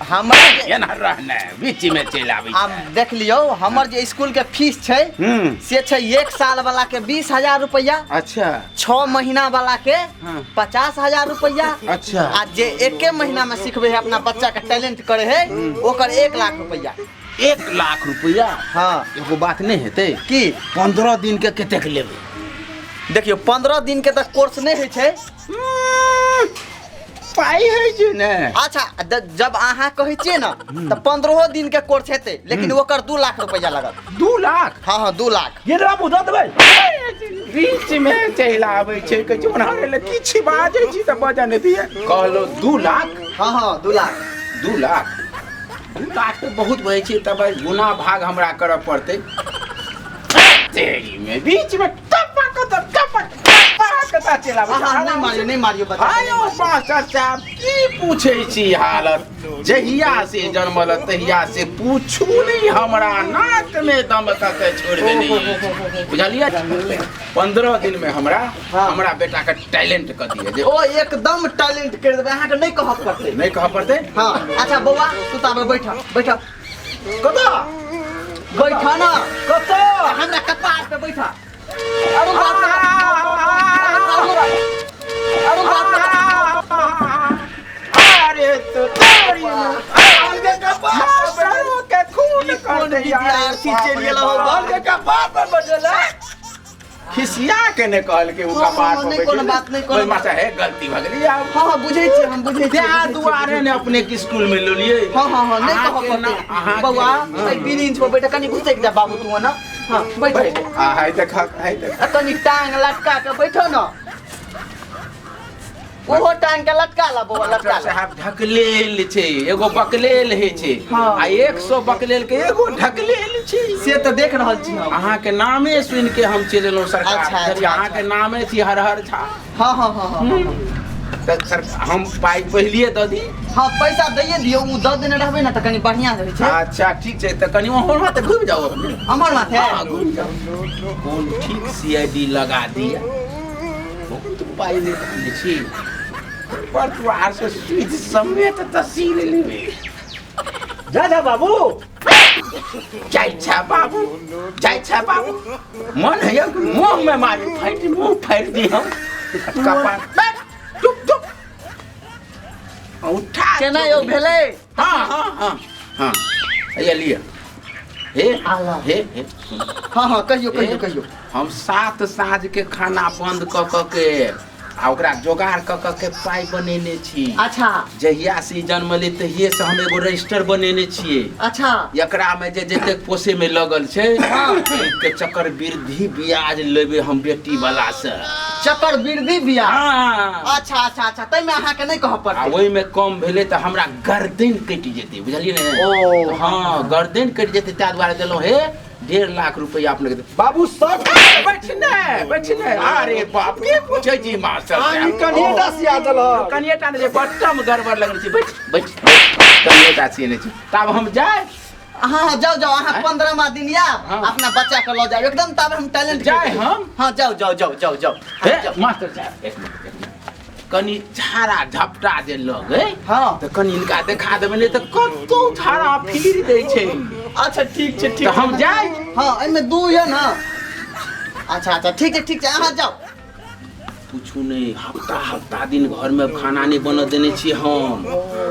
हमरा जे एना रहने बीच में चलि आबै आ देख लियौ हमर जे स्कूल के फीस छै हम्म। से छै 1 साल वाला के 20,000 रुपया अच्छा 6 महीना वाला के हाँ। 50,000 रुपया अच्छा। आ जे एके महीना में सिखबे है अपना बच्चा के टैलेंट करे है ओकर 1 लाख रुपया 1 लाख रुपया हाँ एगो बात नहीं हेतै की 15 दिन के कतेक लेबै देखियौ 15 दिन के तऽ कोर्स नहीं होइ छै पाइ होइ छै ने अच्छा जब अहाँ कहै छियै ने तऽ 15 दिन के कोर्स हेतै लेकिन ओकर 2 लाख रुपया लागत 2 लाख हाँ हाँ 2 लाख ये बाबू दऽ देबै बीच में चलि आबै छै कहै छै ओनारे लए किछु बाजै छी तऽ बजऽ नहि दिअ कहलहुँ 2 लाख हाँ हाँ 2 लाख 2 लाख 2 लाख तऽ बहुत भऽ छै तब गुना भाग हमरा करऽ पड़तै तेरी में बीच में टपा कत टपा टपा कत चलि आबै छै। अहाँ नहि मारियौ, नहि मारियौ बच्चा के, आयो नहि मारियौ। मास्टर साहब की पूछै छी हालत जहिया से जन्मल तहिया से पूछू नहीं हमरा नाक में दम कऽ के छोड़ि देने अछि। बुझलियै 15 दिन में हमरा हमरा बेटा के टैलेंट कऽ दिअ जे ओ एकदम टैलेंट कर देबै अहाँके नहि कहऽ पड़तै नहि कहऽ पड़तै हाँ अच्छा बौआ तू ताबे बैठ बैठ कतऽ बैठ ना कतऽ हमरा कपार पे बैठ अरे बाप रे अरे बाप रे अरे तो तोरी मास्टरों के खून ई कर कोन दैया विद्यार्थी चलि गेल हो बाप के कपार पर बैठल खिसिया के ने कहलकै ओ हाँ, कपार हाँ, पर नहि बैठल। कोनो बात, नहि कोनो ओहि मास्टर हे गलती भऽ गेलै आब हाँ हाँ बुझै छियै हम बुझै छियै तें बुझै छियै, दुआरे ने अपने के स्कूल में लेलियै हाँ हाँ हाँ नहीं अहाँके कहऽ ना- पड़तै अहाँके- बौआ एहि बिरिंच पर बैठ कनि घुसकि जा बाबू तू ना हाँ बैठ बैठ आ हाय देख हाय देख आ कनि टांग लटका के बैठो ना ओहो टांग के लटका ला बौआ लटका मास्टर ला साहब ढकलेल छै एगो बकलेल होइ छै हाँ। आ 100 बकलेल के एगो ढकलेल छै से तऽ देख रहल छी हम अहाँके नामे सुनि के हम चलि एलहुँ सरकार अच्छा, अच्छा, बुझलियै? अहाँके अच्छा। नामे छी हर हर झा हाँ हाँ हाँ हाँ हाँ तऽ सर हम पाइ पहिलिए दऽ दी हाँ पैसा दैए दियौ उ दऽ देने रहबै ने तऽ कनि बढ़िआँ रहै छै अच्छा ठीक छै तऽ कनि अहाँ माथे घुमि जाउ अपने हमर माथे हाँ घुमि जाउ कोन ठीक CID लगा दिया बहुत पाइ नहि जानै छी पर तुहार से सुध समेत तसील लेबे जा जा बाबू जाइ छै बाबू जाइ छै बाबू मन है कि मुंह में मारी फाटि मुंह फाड़ि दी हम कपार बैठ, चुप चुप उठा केना यौ भेलै हाँ हाँ हाँ हाँ हैया लिअ हे आला। हे हे सुनू। हाँ हाँ कहियौ कहियौ कहियौ हम 7 साँझ के खाना बंद कऽ कऽ के आ ओकरा जोगाड़ कऽ कऽ के पाइ बनेने छी अच्छा जहिया से ई जन्मलै तहिये से हम एगो रजिस्टर बनेने छियै अच्छा एकरा में जे जतेक पोसे में लगल छै के चक्रवृद्धि ब्याज लेबै हम बेटी वाला से चक्रवृद्धि ब्याज हाँ अच्छा अच्छा अच्छा ताहिमे अहाँके नहि कहऽ आ पड़तै ओहिमे कम भेलै तऽ हमरा गर्दन कटि जेतै बुझलियै ने ओ। हाँ गर्दन कटि जेतै ताहि दुआरे देलहुँ हे 1.5 लाख रुपया अपने के बाबू सब बैठ ने बैठ ने अरे बाप के पूछै छी मास्टर आनी साहब कनिएटा सिया देलक कनिएटा ने जे बट्टम गड़बड़ लगल छै बैठ बैठ कनिएटा सियने छै तब हम जाय हाँ हाँ जाओ जाओ अहाँ 15वां दिन आयब हाँ। अपना बच्चा के लऽ जायब एकदम तब हम टैलेंट जाय हम? हाँ जाओ जाओ जाओ जाओ जाओ हे जाओ। मास्टर साहब एक मिनट एक मिनट कनि झाड़ा झपटा जे लगै हाँ तऽ कनि हिनका देखा देबै नहि तऽ कतौ झाड़ा फिर दै छै अच्छा ठीक छै ठीक तऽ हम जाय हाँ एहिमे 2 यऽ ना अच्छा अच्छा ठीक छै ठीक छै अहाँ जाओ पूछू नहीं हफ्ता हफ्ता दिन घर में खाना नहीं बन देने छी हम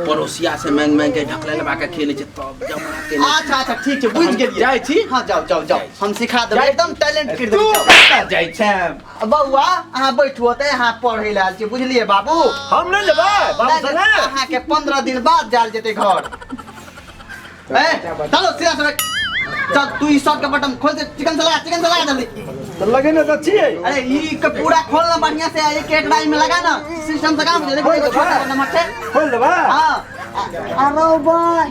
पड़ोसिया से मांग मांग के ढकले लगा के खेने छी तब जमा के अच्छा अच्छा ठीक छै बुझि गेलियै जाइ छी हाँ जाओ जाओ जाओ हम सिखा देबै जाइ एकदम टैलेंट कर तू देबै कतऽ जाइ छै बौआ अहाँ बैठू ओतऽ अहाँ पढ़ै लए आयल छियै बुझलियै बाबू हम नहि जेबै बाबू नहि, संगे नहि, अहाँके 15 दिन बाद जायल जेतै घर ए चलो सीधा से चल तू ई शर्ट के बटन खोल दे चिकन से लगा चिकन से लगा जल्दी तऽ लगेने तऽ छियै अरे ई के पूरा खोल ना बढ़िया से एक एक लाइन में लगा ना सिस्टम से काम हो जाए देखो एगो छोटा बटन छै खोल देबै हां अरे भाई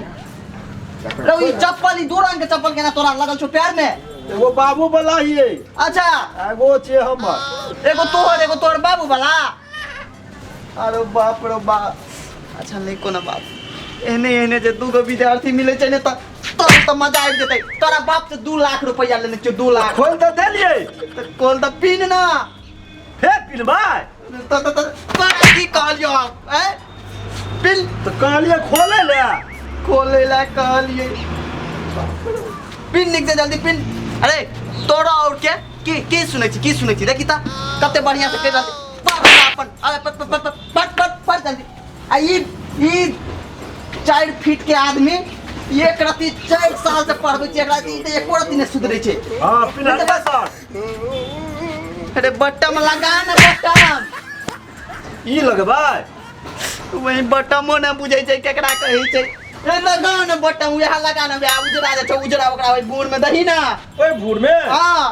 रो ई चप्पल ई दू रंग के चप्पल केना तोरा लगल छौ पैर में एगो बाबू वाला हियै अच्छा एगो छै हमर एगो तोहर एगो तोहर बाबू वाला अरे बाप रे बाप अच्छा नहीं कोनो बात एहने एहने जे दूगो विद्यार्थी मिले छै ने तऽ तब तऽ मजा आबि जेतै तोरा बाप से 2 लाख रुपया लेने छियौ 2 लाख खोल तऽ देलियै तऽ खोल तऽ पीन ना फेर पिनबै तऽ तऽ तोरा की कहलियौ हम ऐं पिन तऽ कहलियै खोलै लए खोले लए कहलियै पिन निक दे जल्दी पिन अरे तोरा और के की की सुनै छी की सुनै छी देखी तऽ कते बढ़िया से कहि रहल छै। पढ़ अपन अरे पढ़ पढ़ पढ़ पढ़ पढ़ पढ़ जल्दी आ ई ई 4 फीट के आदमी एक रति 4 साल से पढ़बै छै एकरा ई तऽ एको रति नहि सुधरै छै हाँ पिन्हलियै सर अरे बटम लगा ना बटम ई लगबै वही बटमो नहि बुझै छै केकरा कहै छै ए लगा ना बटम उएह लगा ना वएह उजरा जे छै उजरा ओकरा ओहि बूढ़ में दही ना ओहि भूर में हाँ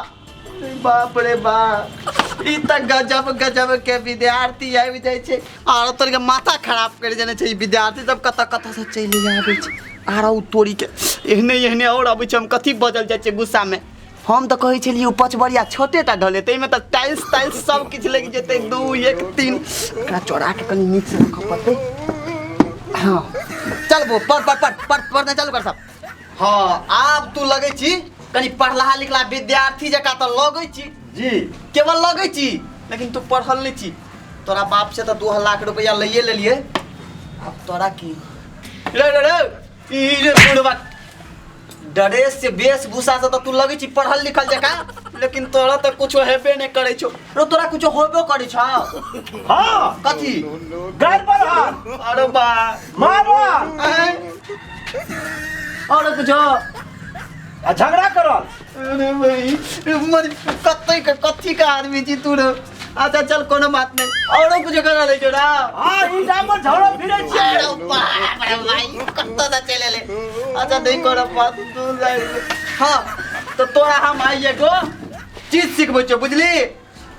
बाप रे बाप ई तऽ गजब गजब के विद्यार्थी आबि जाइ छै आरो तोर के माथा खराब करि देने छै ई विद्यार्थी सब कतऽ कतऽ से चलि आबै छै आरो तोरी के एहने एहने और अबै छै हम कथी बजल जाइ छै गुस्सा में हम तऽ कहै छलियै ओ पचबरिया छोटे टा ढले, ताहिमे तऽ टाइल्स ताइल्स सब किछु लागि जेतै। 2 1 3 एकरा चोरा के कनि नीक से रखऽ पड़तै। हाँ चल बो, पढ़ पढ़ पढ़ पढ़ पढ़ना चालू कर सब। हाँ आब तू लगै छी कनि पढ़लहा लिखला विद्यार्थी जकाँ तऽ लगै छी जी, केवल लगै छी, लेकिन तू पढ़ल नहि छी। तोरा बाप से तऽ 2 लाख रुपया लैए लेलियै, आब तोरा की रे रे रे ई रे बुढ़वा ड्रेस से वेशभूषा से तऽ तू लगै छी पढ़ल लिखल जकाँ, लेकिन तोरा तऽ कुछो हेबे नहि करै छौ। रो तोरा कुछो होबो करै छौ? हाँ। कथी? गारि पढ़ल। अरे बा मारल। आँय? और कुछो? आ झगड़ा करल। अरे भाई मर कत्ते के कथी के आदमी छी तू रे। अच्छा चल कोनो बात नहीं, औरो कुछो करा ले छौ ना? हाँ, ई टाइम पर झगड़ा फिरै छियै। अरे बाप रे भाई कत्तो से चलि एलै। अच्छा नहीं करब बात दूर जाइ। हाँ तो तोरा हम आइ एगो चीज सिखबै छियौ, बुझली?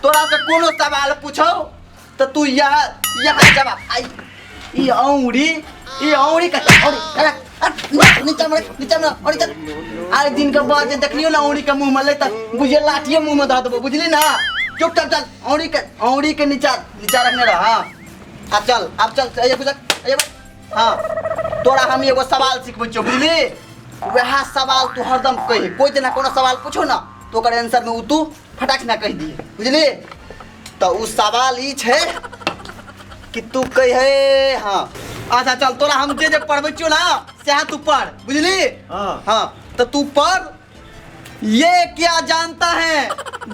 तोरा से कोनो सवाल पूछौ तऽ तू यहाँ यहाँ जवाब आई ई औंरी ई औंरी के औंरी अरे नीचा में नीचा में औंरी चल। आइ दिन के बाद जे देखलियो ना औंरी के मुंह में ले तऽ बुझे लाठिए मुंह में धऽ देबो, बुझली ना? चुप चल चल औंरी के नीचा नीचा रखने रह। हाँ अब चल, अब चल, ए गुजर, ए हाँ तोरा हम एगो सवाल सिखबै छियौ, बुझली? वएह सवाल तू हरदम कही, कोई जेना कोनो सवाल पूछो ना तो ओकर आंसर में उ तू फटाक ना कहि दिए, बुझली? तो उ सवाल ई छै कि तू कहे। हाँ अच्छा चल तोरा हम जे जे पढ़बै छियौ ना सएह तू पढ़, बुझली? हाँ। हाँ तो तू पढ़, ये क्या जानता है,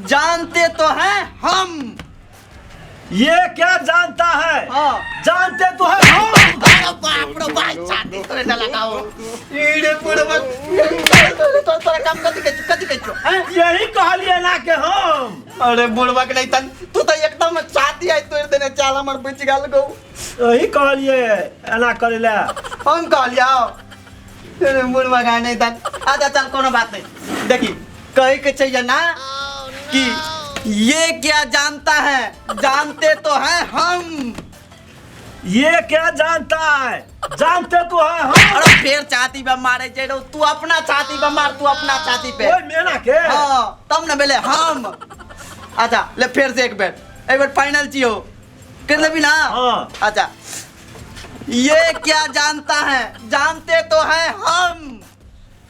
जानते तो हैं हम। ये क्या जानता है? हाँ। जानते तो हैं हम। अरे बाप रे भाई, छाती तोरे ना लगाओ। ई रे बुढ़वा, तोरा तोरा काम कथी कहै छौ, कथी कहै छौ, हैं? यही कहलिए ना के हम। अरे बुढ़वा के नहीं तन तू तो एकदम छाती आई तोड़ देने चाल हमर बच गेल गौ। यही कहलिए एना करे ला। हम कहलियो अरे बुढ़वा का नहीं तन। अच्छा चल कोनो बात नहीं, देखी कहे के चाहिए ना कि ये क्या जानता है, जानते तो हैं हम। ये क्या जानता है, जानते तो हैं हम। अरे फिर छाती पे मारे छै रौ, तू अपना छाती पे मार, तू अपना छाती पे। ओए मेना के। हाँ तब न भेलै हम। अच्छा ले फिर से एक बेर, एक बेर फाइनल छियौ, कर लेबी ना? हाँ। अच्छा ये क्या जानता है, जानते तो हैं हम।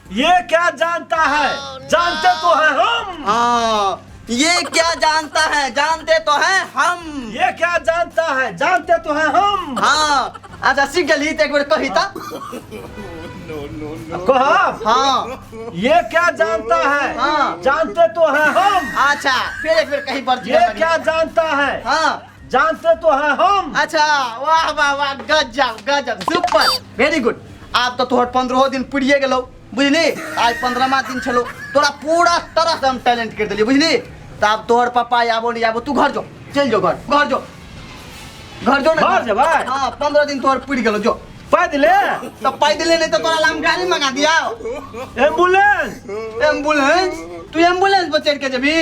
ये क्या जानता है, जानते तो हैं हम। हाँ ये क्या जानता है, जानते तो हैं हम। ये क्या जानता है, जानते तो हैं हम। हाँ अच्छा सीख गेली तऽ एक बेर कही तऽ। कहब? हाँ। ये क्या जानता है, हाँ। जानते तो हैं हम। अच्छा फिर एक बेर कही पर। ये क्या जानता है, हाँ जानते तो हैं हम। अच्छा वाह वाह वाह, गजब गजब, सुपर, वेरी गुड। आब तऽ तोहर 15 दिन पुरिये गेलौ, बुझली? आइ 15वां दिन छलौ, तोरा पूरा तरह से हम टैलेंट कर देलियै, बुझली? तऽ आब तोहर पापा आबो नहीं आबो, तू घर जो, चलि जो घर, घर जो, घर जो ना। घर जेबै? हाँ 15 दिन तोहर पुरि गेलौ, जो। पैदले? तऽ पैदले नहीं तऽ तोरा ला हम गाड़ी मंगा दिया। एम्बुलेंस? एम्बुलेंस? तू एम्बुलेंस पर चढ़ के जेबी?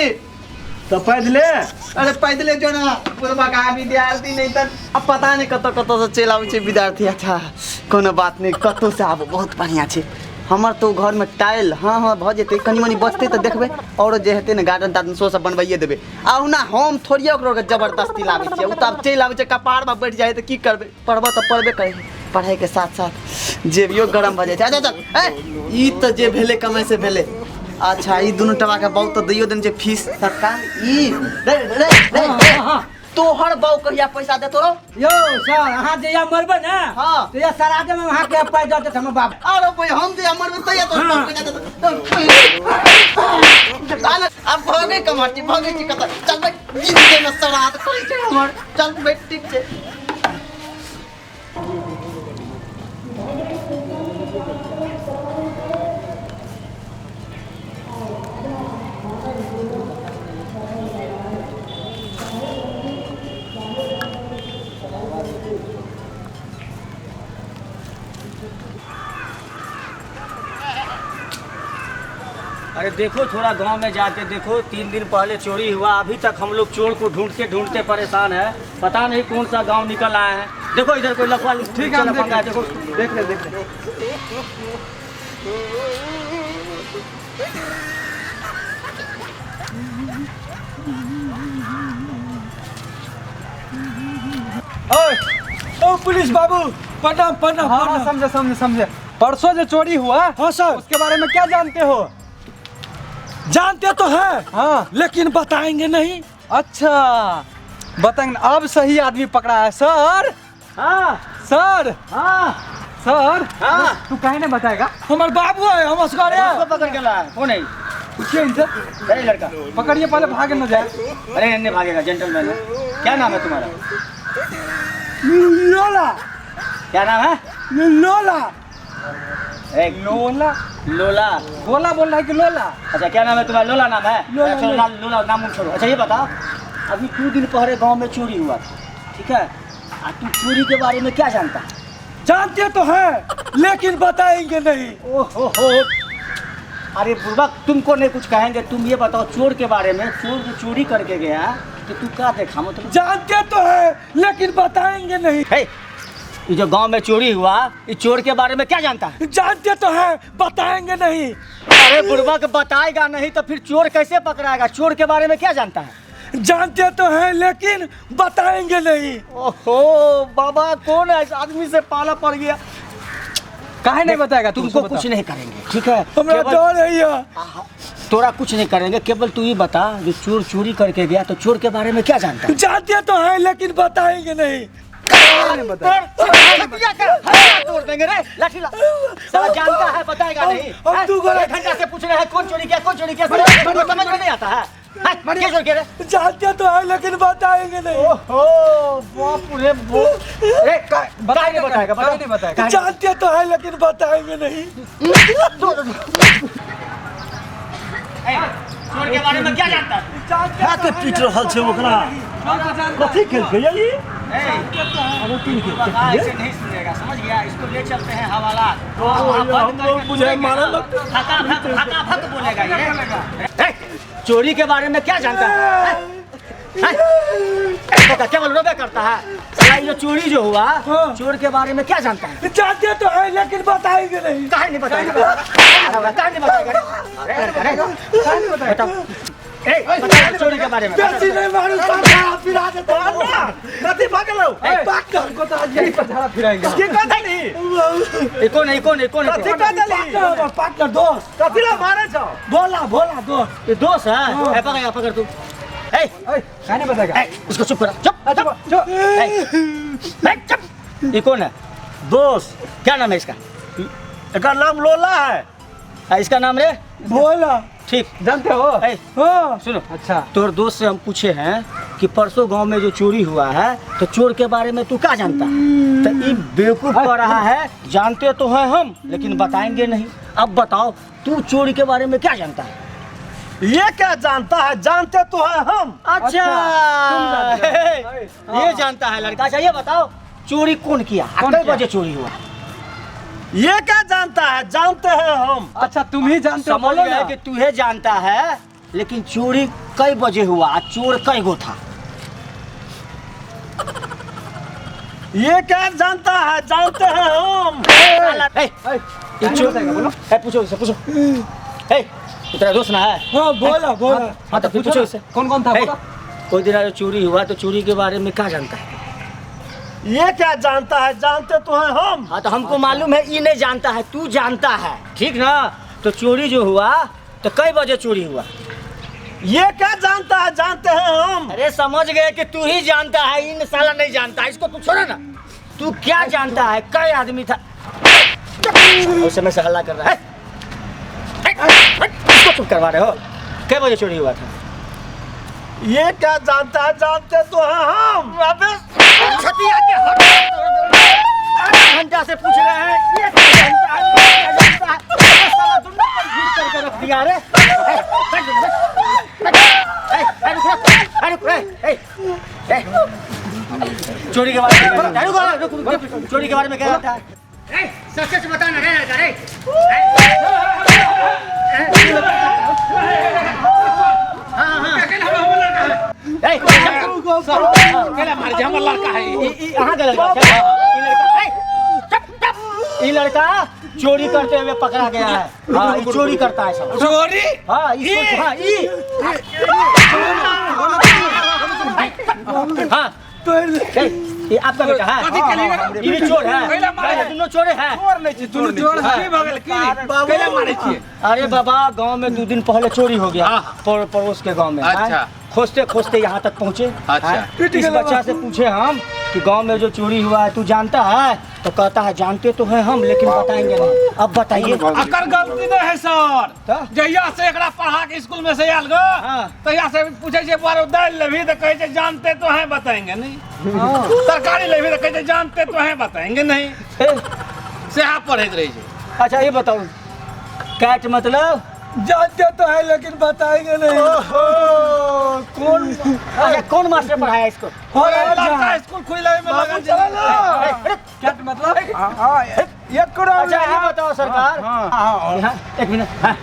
तऽ पैदले? अरे पैदले जो ना, बुढ़बा का विद्यार्थी नहीं तऽ अब पता नहीं कतऽ कतऽ से चलि आबै छै विद्यार्थी। अच्छा कोनो बात नहीं, कतौ से आबो, बहुत बढ़िया छै। हमर तो घर में टाइल हाँ हाँ भऽ जेतै, कनि मनि बचतै तऽ देखबै, औरो जे हेतै ने गार्डन तार्डन सेहो सब बनवाइए देबै। आ ओना हम थोड़िए ओकरो जबरदस्ती लाबै छियै, ओ तऽ आब चलि आबै छै, कपारमे बैठ जाइ तऽ की करबै, पढ़बऽ तऽ पढ़बे करै, पढ़ाइके साथ साथ जेबियो गरम भऽ जाइ छै। अच्छा चल, ए ई तऽ जे भेलै कमाइ से भेलै। अच्छा ई दुनू टका के बाउ तऽ दैयो देने छै फीस सरकार। ई रे रे रे रे, तोहर बाउ कहिया पैसा देतो रौ? यौ सर, अहाँ जहिया मरबै ने, हाँ। तहिया श्राद्धे में अहाँके पाइ दऽ देत हमर बाप। अरे भाई हम जहिया मरबै तहिया तोहर बाप पैसा देतो। आब भगै कमर छी, भगै छी कतऽ? चल भाई, जिंदगी में श्राद्ध करै छै हमर। चल भाई, ठीक छै। अरे देखो थोड़ा गांव में जाके देखो, 3 दिन पहले चोरी हुआ, अभी तक हम लोग चोर को ढूंढते ढूंढते परेशान है, पता नहीं कौन सा गांव निकल आया है। देखो इधर कोई लफड़ा, ठीक है, हम लफंगा है, देखो देख ले, देख ले। ओए ओ पुलिस बाबू, प्रणाम प्रणाम। हाँ हाँ, समझे समझे समझे। परसों जो चोरी हुआ, हाँ सर, उसके बारे में क्या जानते हो? जानते तो हैं, हाँ, लेकिन बताएंगे नहीं। अच्छा बताएंगे। अब सही आदमी पकड़ा है सर। हाँ सर। हाँ सर। हाँ। तू काहे नहीं बताएगा? हमार बाबू है, हम असगर है। उसको पकड़ के लाया कौन है? पूछिए इनसे। अरे लड़का पकड़िए, पहले भाग न जाए। अरे नहीं भागेगा, जेंटलमैन है। क्या नाम है तुम्हारा? लोला। क्या नाम है? लोला। लोला। लोला। गोला बोल रहा है कि लोला? अच्छा क्या नाम है तुम्हारा? लोला नाम है। लोला, अच्छा, लोला। लोला नाम छोड़ो। अच्छा ये बताओ, अभी 2 दिन पहले गांव में चोरी हुआ था, ठीक है? आ तू चोरी के बारे में क्या जानता है? जानते तो हैं, लेकिन बताएंगे नहीं। ओहो हो, अरे बुर्बक, तुमको नहीं कुछ कहेंगे। तुम ये बताओ चोर के बारे में, चोर जो चोरी करके गया तो तू क्या देखा? मतलब जानते तो हैं, लेकिन बताएंगे नहीं। हे, ये जो गांव में चोरी हुआ, ये चोर के बारे में क्या जानता है? जानते तो हैं, बताएंगे नहीं। अरे बुर्बक, बताएगा नहीं तो फिर चोर कैसे पकड़ाएगा? चोर के बारे में क्या जानता है? जानते तो हैं, लेकिन बताएंगे नहीं। ओहो बाबा, कौन है इस आदमी से पाला पड़ गया। काहे नहीं बताएगा? तुमको कुछ नहीं करेंगे, ठीक है? हमरा डर है यार। तोरा कुछ नहीं करेंगे, केवल तू ही बता जो चोर चोरी करके गया तो चोर के बारे में क्या जानता है? जानते तो हैं, लेकिन बताएंगे नहीं। तोड़ देंगे रे, लाठी ला। साला जानता है, बताएगा नहीं। अब तू गोला घंटा से पूछ रहे हैं कौन चोरी किया, कौन चोरी किया, समझ में नहीं आता है। क्या चोरी किया रे? जानते तो है, लेकिन बताएंगे नहीं। ओहो बाप रे बाप। अरे बताएगा बताएगा नहीं बताएगा। जानते तो है, लेकिन बताएंगे नहीं। चोर के बारे में क्या जानता है? क्या के पीट रहल छै ओकरा? कथी केलकै ये? ऐसे नहीं सुनेगा, समझ गया? इसको ले चलते हैं हवाला। मुझे मारा लगता फका फक बोलेगा ये। चोरी के बारे में क्या जानता है? क्या बोल रोबे करता है साला? ये चोरी जो हुआ, चोर के बारे में क्या जानता है? जानते तो है, लेकिन बताएंगे नहीं। काहे नहीं बताएगा? काहे नहीं बताएगा? अरे बताओ, ए चोरी के बारे में। बेसी नहीं मारू, साला फिरा देता हूं। कथी भागल हो? पार्टनर को तो आज यही पर झाड़ा फिराएंगे। के कह देली? ए कौन है? कौन है? कौन है? कथी कह देली? पार्टनर दोस्त। कथी ला मारे छौ? भोला भोला दोस्त। ये दोस्त है? ए पकड़ पकड़ तू। ए काहे नहीं बताएगा? इसको चुप करा, चुप चुप चुप। ए चुप। ये कौन है? दोस्त। क्या नाम है इसका? इसका नाम लोला है। इसका नाम रे भोला। ठीक, जानते हो? हाँ सुनो, अच्छा तोर दोस्त से हम पूछे हैं कि परसों गांव में जो चोरी हुआ है तो चोर के बारे में तू क्या जानता है? तो ये बेवकूफ कर रहा है, जानते तो हैं हम लेकिन बताएंगे नहीं। अब बताओ तू चोरी के बारे में क्या जानता है? ये क्या जानता है? जानते तो हैं हम। अच्छा, ये जानता है लड़का। अच्छा ये बताओ चोरी कौन किया, कितने बजे चोरी हुआ? ये क्या जानता है? जानते हैं हम। अच्छा तुम ही जानते हो? समझ गए कि तू ही जानता है, लेकिन चोरी कई बजे हुआ, चोर कई गो था? ये क्या जानता है? जानते हैं हम। पूछो इससे, पूछो। तेरा दोस्त ना है? हाँ बोला बोला। हाँ तो पूछो इससे कौन कौन था? कोई दिन चोरी हुआ तो चोरी के बारे में क्या जानता है? ये क्या जानता है? जानते तो हैं हम। हाँ तो हमको मालूम है ये नहीं जानता है, तू जानता है, ठीक ना? तो चोरी जो हुआ तो कई बजे चोरी हुआ? ये क्या जानता है? जानते हैं हम। अरे समझ गए कि तू ही जानता है, इन साला नहीं जानता है। इसको पूछो ना, तू क्या जानता है? कई आदमी था उस समय से हल्ला कर रहा है, इसको चुप करवा रहे हो। कई बजे चोरी हुआ था? ये क्या जानता है? जानते तो हैं हम। अबे छतिया के घंटा से पूछ रहे हैं, ये क्या जानता है? क्या जानता है? साला दुनिया पर झूठ करके रख दिया रे। चोरी के बारे में, चोरी के बारे में क्या जानता है? सच सच बताना रे लड़का रे। ये लड़का चोरी करते हुए पकड़ा गया है। हाँ, चोरी करता है सब। चोरी? हाँ, हाँ। ये आपका बेटा है? कथी केली रे? ये भी चोर है। कैला मारे? दोनों चोरे हैं। चोर नहीं छी, चोर दुनू नहीं छी। चोर की भऽ गेल की? कैला मारै छियै? अरे बाबा, गांव में 2 दिन पहले चोरी हो गया। हाँ। पड़ोस के गांव में। अच्छा। हाँ? खोजते खोजते यहाँ तक पहुँचे। अच्छा। हाँ? इस बच्चा से पूछे हम कि गांव में जो चोरी हुआ है तू जानता है? तो कहता है जानते तो हैं हम, लेकिन बताएंगे नहीं। अब बताइए। अकर गलती नहीं है सर। तऽ? जहिया से एकरा पढ़ा के स्कूल में से आयल गो, हाँ। तहिया से पूछे छै बुआरो दालि लेबही तऽ कहै छै जानते तो हैं बताएंगे नहीं, तरकारी लेबही तऽ कहै छै जानते तो हैं बताएंगे नहीं। ए, सेहा पढ़ैत रहै छै। अच्छा ये बताओ, कैट मतलब? जानते तो है लेकिन बताएंगे नहीं। ओहो, कौन, अच्छा कौन मास्टर पढ़ाया इसको? लड़का स्कूल खुले में लगन छै। अरे, क्या मतलब? हाँ, एकरो अच्छा ये बताओ सरकार, हाँ, हाँ, यहाँ, एक मिनट, हाँ।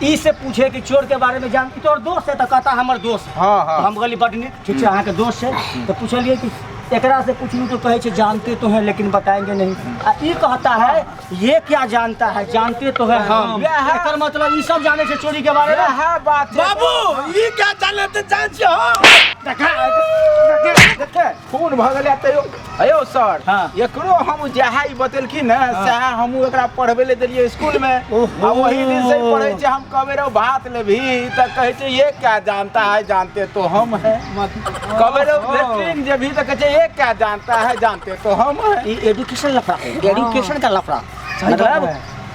ई से पूछे कि चोर के बारे में जान, ई तोहर दोस्त है? तो कहता हमर दोस्त है। हाँ, हाँ। तो हम कहली बड नीक, ठीक छै, अहाँके दोस्त छै। तो पूछलिए कि एकरा से पूछलू तो कहै छै जानते तो हैं लेकिन बताएंगे नहीं, आ ई कहता है ये क्या जानता है, जानते तो है हम। एकर मतलब ई सब जाने छै चोरी के बारे में। इएह बात छै। बाबू ई क्या जाने ते जान छियै हम। देखा, देखा। खून भऽ गेलै तैयो। अयो सर, हाँ। एकरो हम जएह ई बतेलखिन ने सएह हमहूँ एकरा पढ़बै लए देलियै स्कूल में। ओहो। आ ओही दिन से पढ़ै छै। हम कहबै रौ भात लेबही तऽ कहै छै ये क्या जानता है, जानते तो हम है। कहबै रौ लेट्रिन जेबही तऽ कहै छै ये क्या जानता है, जानते तो हम है। ये एजुकेशन लफड़ा है, एजुकेशन का लफड़ा, मतलब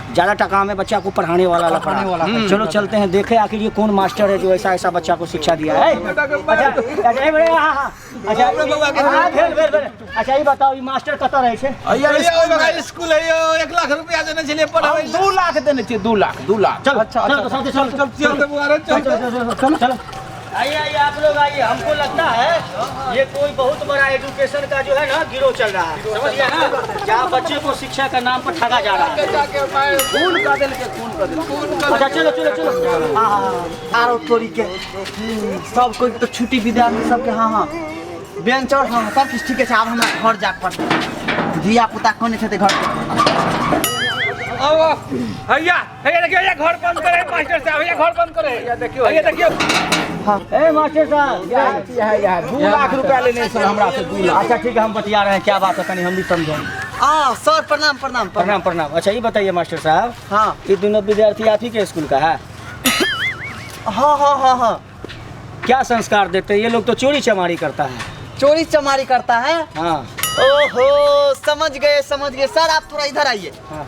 ज्यादा टका में बच्चा को पढ़ाने वाला लफड़ा। चलो चलते हैं, देखे आखिर ये कौन मास्टर है जो ऐसा ऐसा बच्चा को शिक्षा दिया है। अच्छा अच्छा, ए, हाँ, हाँ, अच्छा, हाँ, भेल भेल भेल। अच्छा ये बताओ, ये मास्टर कतऽ रहै छै? अइयो स्कूल है यौ, 1 लाख रुपया देने छलियै पढ़बै हम 2 लाख देने छियै, 2 लाख, 2 लाख। चलो चलो तो साथे चलो, चल चल बुआरो चल। चलो चलो चलो चलो, आइए आइए आप लोग आइए। हमको लगता है ये कोई बहुत बड़ा एजुकेशन का जो है ना गिरोह चल रहा है, समझ गया ना, जहाँ बच्चे को शिक्षा का नाम पर ठगा जा रहा है। खून कऽ देलकै, खून कऽ देलकै। अच्छा चलो चलो चलो, हाँ हाँ हाँ। आरो तोरी के सब कोई तो छुट्टी विद्यार्थी सबके, हाँ हाँ बेंच और हाँ सब किछु ठीके छै। आब हमरा घर जाय पड़तै, धिया पुता कोने छै घर पे। आओ भैया, भैया देखियो, भैया घर बंद करे मास्टर साहब, भैया घर बंद करे। भैया देखियो, भैया देखियो। ए मास्टर साहब, इएह इएह 2 लाख रुपया लेने सर हमरा से, 2 लाख। अच्छा ठीक है, हम बतिया रहे हैं, क्या बात है कहीं हम भी समझें। आ सर प्रणाम प्रणाम प्रणाम प्रणाम। अच्छा ये बताइए मास्टर साहब, हाँ ये दोनों विद्यार्थी आप ही के स्कूल का है? हाँ हाँ हाँ हाँ। क्या संस्कार देते हैं ये लोग? तो चोरी चमारी करता है। चोरी चमारी करता है? हाँ। ओहो समझ गए समझ गए सर, आप थोड़ा इधर आइए। हाँ।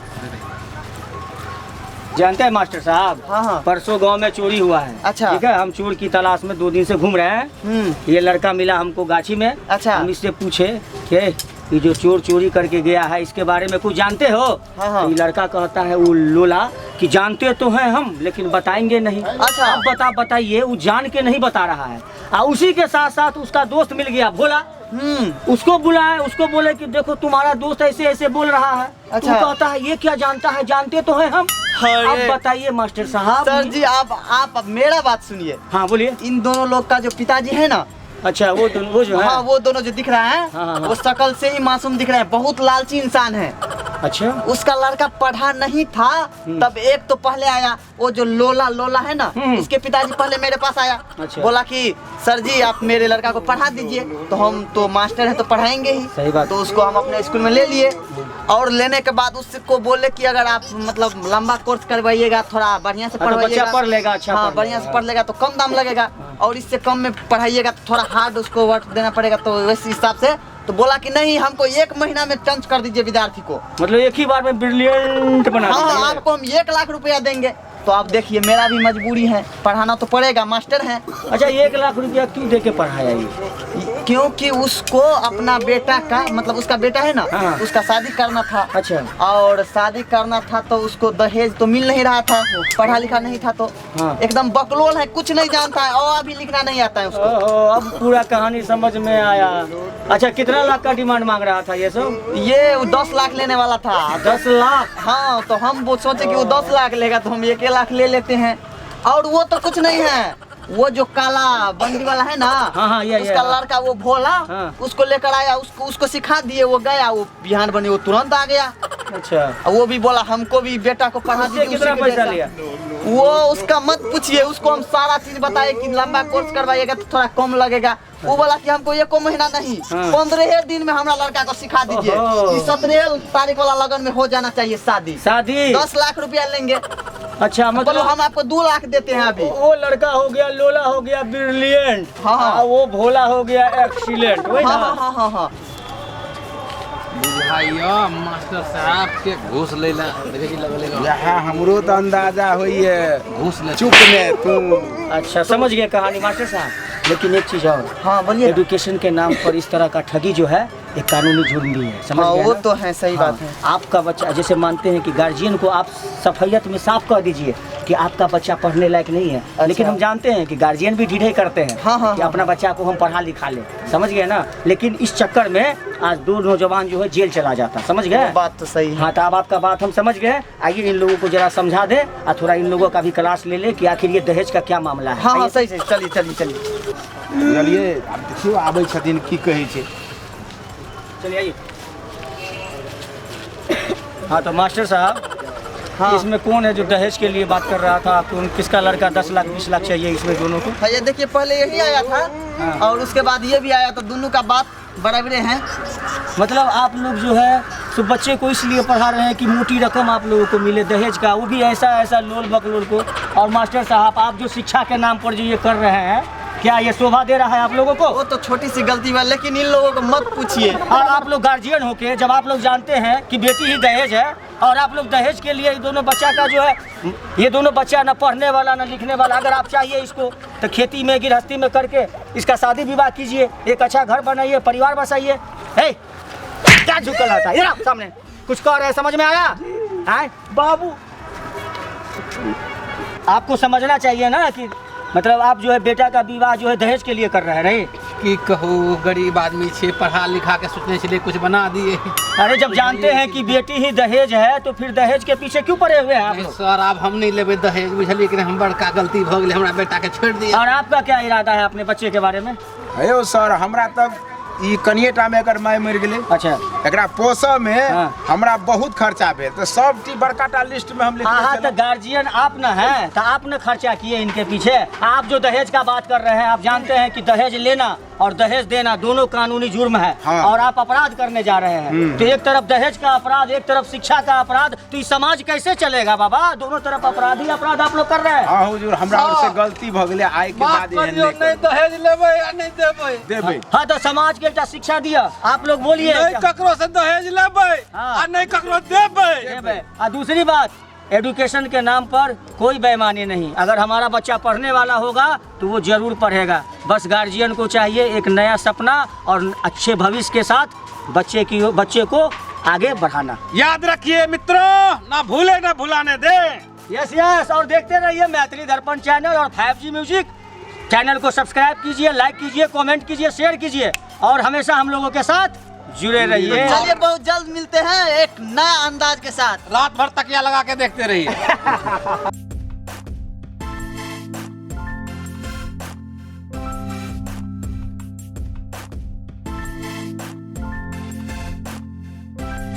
जानते हैं मास्टर साहब, हाँ हाँ। परसों गांव में चोरी हुआ है। अच्छा। ठीक है, हम चोर की तलाश में 2 दिन से घूम रहे हैं। ये लड़का मिला हमको गाछी में। अच्छा। हम इससे पूछे कि ये जो चोर चोरी करके गया है इसके बारे में कुछ जानते हो? हाँ हाँ। तो ये लड़का कहता है वो लोला कि जानते तो हैं हम लेकिन बताएंगे नहीं। अच्छा। अब बताइए, वो जान के नहीं बता रहा है। आ उसी के साथ साथ उसका दोस्त मिल गया भोला, उसको बुलाए, उसको बोले कि देखो तुम्हारा दोस्त ऐसे ऐसे बोल रहा है। अच्छा। वो कहता है ये क्या जानता है, जानते तो हैं हम। अब बताइए मास्टर साहब। सर जी आप अब मेरा बात सुनिए। हाँ बोलिए। इन दोनों लोग का जो पिताजी है ना, अच्छा वो दोनों, वो जो है, हाँ वो दोनों जो दिख रहा है, हाँ, हाँ, वो शकल से ही मासूम दिख रहा है, बहुत लालची इंसान है। अच्छा। उसका लड़का पढ़ा नहीं था तब एक तो पहले आया, वो जो लोला लोला है ना, उसके पिताजी पहले मेरे पास आया। अच्छा। बोला कि सर जी आप मेरे लड़का को पढ़ा दीजिए, तो हम तो मास्टर हैं तो पढ़ाएंगे ही। सही बात। तो उसको हम अपने स्कूल में ले लिए और लेने के बाद उसको बोले कि अगर आप मतलब लंबा कोर्स करवाइएगा, थोड़ा बढ़िया से हाँ, तो पढ़वाइएगा, बच्चा पढ़ लेगा, अच्छा हाँ पढ़ बढ़िया लेगा। से पढ़ लेगा तो कम दाम लगेगा, और इससे कम में पढ़ाइएगा तो थोड़ा हार्ड उसको वर्क देना पड़ेगा। तो उस हिसाब से तो बोला कि नहीं हमको 1 महीना में टंच कर दीजिए विद्यार्थी को, मतलब एक ही बार में ब्रिलियंट बना हाँ दीजिए। हाँ आपको हम 1 लाख रुपया देंगे। तो आप देखिए मेरा भी मजबूरी है, पढ़ाना तो पड़ेगा, मास्टर हैं। अच्छा 1 लाख रुपया क्यों दे के पढ़ाया ये? क्योंकि उसको अपना बेटा का मतलब उसका बेटा है ना, हाँ। उसका शादी करना था। अच्छा। और शादी करना था तो उसको दहेज तो मिल नहीं रहा था, पढ़ा लिखा नहीं था तो हाँ। एकदम बकलोल है, कुछ नहीं जानता है और अभी लिखना नहीं आता है उसको। ओहो, अब पूरा कहानी समझ में आया। अच्छा कितना लाख का डिमांड मांग रहा था ये सब? ये वो 10 लाख लेने वाला था। 10 लाख? हाँ तो हम वो सोचे कि वो 10 लाख लेगा तो हम 1 लाख ले लेते हैं। और वो तो कुछ नहीं है, वो जो काला बंदी वाला है ना, हाँ हाँ, ये उसका लड़का वो भोला, हाँ। उसको लेकर आया, उसको उसको सिखा दिए, वो गया, वो बिहान बने, वो तुरंत आ गया। अच्छा। वो भी बोला हमको भी बेटा को पढ़ा उससे दीजिए। कितना उसी के पैसा जैसा। लिया? वो उसका मत पूछिए, उसको हम सारा चीज बताए कि लंबा कोर्स करवाइएगा तो थोड़ा कम लगेगा, वो बोला कि हमको एको महीना नहीं, 15 दिन में हमरा लड़का को सिखा दीजिए। ओहो। 17 तारीख वाला लगन में हो जाना चाहिए शादी। शादी 10 लाख रुपया लेंगे। अच्छा, मतलब बोलो हम आपको 2 लाख देते हैं अभी। वो लड़का हो गया लोला हो गया ब्रिलियंट, हाँ। वो भोला हो गया एक्सीलेंट, वही ना? हाँ हाँ हाँ हाँ। बुझाइयो मास्टर साहब के घूस लेला देखे छी लगले यहाँ हमरो तो अंदाजा होइए, घूस ले। चुप ने तू। अच्छा समझ गए कहानी मास्टर साहब। लेकिन एक चीज और, हाँ बोलिए। एजुकेशन के नाम पर इस तरह का ठगी जो है एक कानूनी जुर्म भी है, समझ हाँ, गए वो ना? तो है, सही हाँ, बात है। आपका बच्चा जैसे मानते हैं कि गार्जियन को आप सफैयत में साफ कह दीजिए कि आपका बच्चा पढ़ने लायक नहीं है। अच्छा। लेकिन हम जानते हैं कि गार्जियन भी ढीढे करते हैं, हाँ, हाँ, कि अपना बच्चा को हम पढ़ा लिखा ले, समझ गए ना। लेकिन इस चक्कर में आज 2 नौजवान जो है जेल चला जाता, समझ गए? बात तो सही है। हाँ, तो अब आपका बात हम समझ गए। आइए इन लोगों को जरा समझा दें और थोड़ा इन लोगों का भी क्लास ले ले कि आखिर ये दहेज का क्या मामला है। हाँ हाँ सही सही, चलिए चलिए चलिए। बुझलियै? आब देखियौ आबै छथिन की कहै छै। चलिए आइए। हाँ तो मास्टर साहब, हाँ। इसमें कौन है जो दहेज के लिए बात कर रहा था? आपको किसका लड़का 10 लाख 20 लाख चाहिए इसमें दोनों को? हाँ, ये देखिए पहले यही आया था, हाँ। और उसके बाद ये भी आया, तो दोनों का बात बराबर है। मतलब आप लोग जो है तो बच्चे को इसलिए पढ़ा रहे हैं कि मोटी रकम आप लोगों को मिले दहेज का, वो भी ऐसा ऐसा लोल बकलोल को। और मास्टर साहब आप जो शिक्षा के नाम पर जो ये कर रहे हैं, क्या ये शोभा दे रहा है आप लोगों को? वो तो छोटी सी गलती हुआ, लेकिन इन लोगों को मत पूछिए। और आप लोग गार्जियन होके जब आप लोग जानते हैं कि बेटी ही दहेज है, और आप लोग दहेज के लिए दोनों बच्चा का जो है, ये दोनों बच्चा न पढ़ने वाला न लिखने वाला, अगर आप चाहिए इसको तो खेती में गृहस्थी में करके इसका शादी विवाह कीजिए, एक अच्छा घर बनाइए, परिवार बसाइए। हे क्या झुकल रहा था? इधर सामने कुछ कह रहे हैं, समझ में आया? आए बाबू आपको समझना चाहिए ना कि मतलब आप जो है बेटा का विवाह जो है दहेज के लिए कर रहे हैं। नहीं की कहू, गरीब आदमी छे, पढ़ा लिखा के सोचने छले कुछ बना दिए। अरे जब जानते हैं कि बेटी ही दहेज है तो फिर दहेज के पीछे क्यों पड़े हुए हैं आप लोग? सर अब हम नहीं लेबे दहेज, बुझलिए कि हम बड़का गलती भ गेलै, हमरा बेटा के छोड़ दिए। और आपका क्या इरादा है अपने बच्चे के बारे में? अयो सर, हमरा तब ई कनिएटा में एकर माय मरि गेलै। अच्छा। एकरा पोसऽ में हाँ। हमरा बहुत खर्चा भेल, तो सब टी बड़का टा लिस्ट में हम लिखने हाँ, तो छलहुँ। गार्जियन आप न हैं तो आप न खर्चा किए इनके पीछे। आप जो दहेज का बात कर रहे हैं, आप जानते हैं कि दहेज लेना और दहेज देना दोनों कानूनी जुर्म है। हाँ। और आप अपराध करने जा रहे हैं, तो एक तरफ दहेज का अपराध, एक तरफ शिक्षा का अपराध, तो ये समाज कैसे चलेगा बाबा? दोनों तरफ अपराध ही अपराध आप लोग कर रहे हैं। हाँ हुजूर, हमरा ओर से गलती भ गेलै, आइ के बाद एहन नहि नहीं दहेज लेबै आ नहीं देबै। देबै। हाँ तो समाज के एकटा शिक्षा दिया आप लोग, बोलिए नहीं ककरो से दहेज लेबै हाँ। आ नहीं ककरो देबै। आ दूसरी बात, एजुकेशन के नाम पर कोई बेईमानी नहीं। अगर हमारा बच्चा पढ़ने वाला होगा तो वो जरूर पढ़ेगा। बस गार्जियन को चाहिए एक नया सपना और अच्छे भविष्य के साथ बच्चे को आगे बढ़ाना। याद रखिए मित्रों, ना भूले ना भुलाने दे। यस यस, और देखते रहिए मैथिली दर्पण चैनल और 5G music channel को सब्सक्राइब कीजिए, लाइक कीजिए, कमेंट कीजिए, शेयर कीजिए और हमेशा हम लोगों के साथ जुड़े रहिए। चलिए बहुत जल्द मिलते हैं एक नया अंदाज के साथ। रात भर तकिया लगा के देखते रहिए।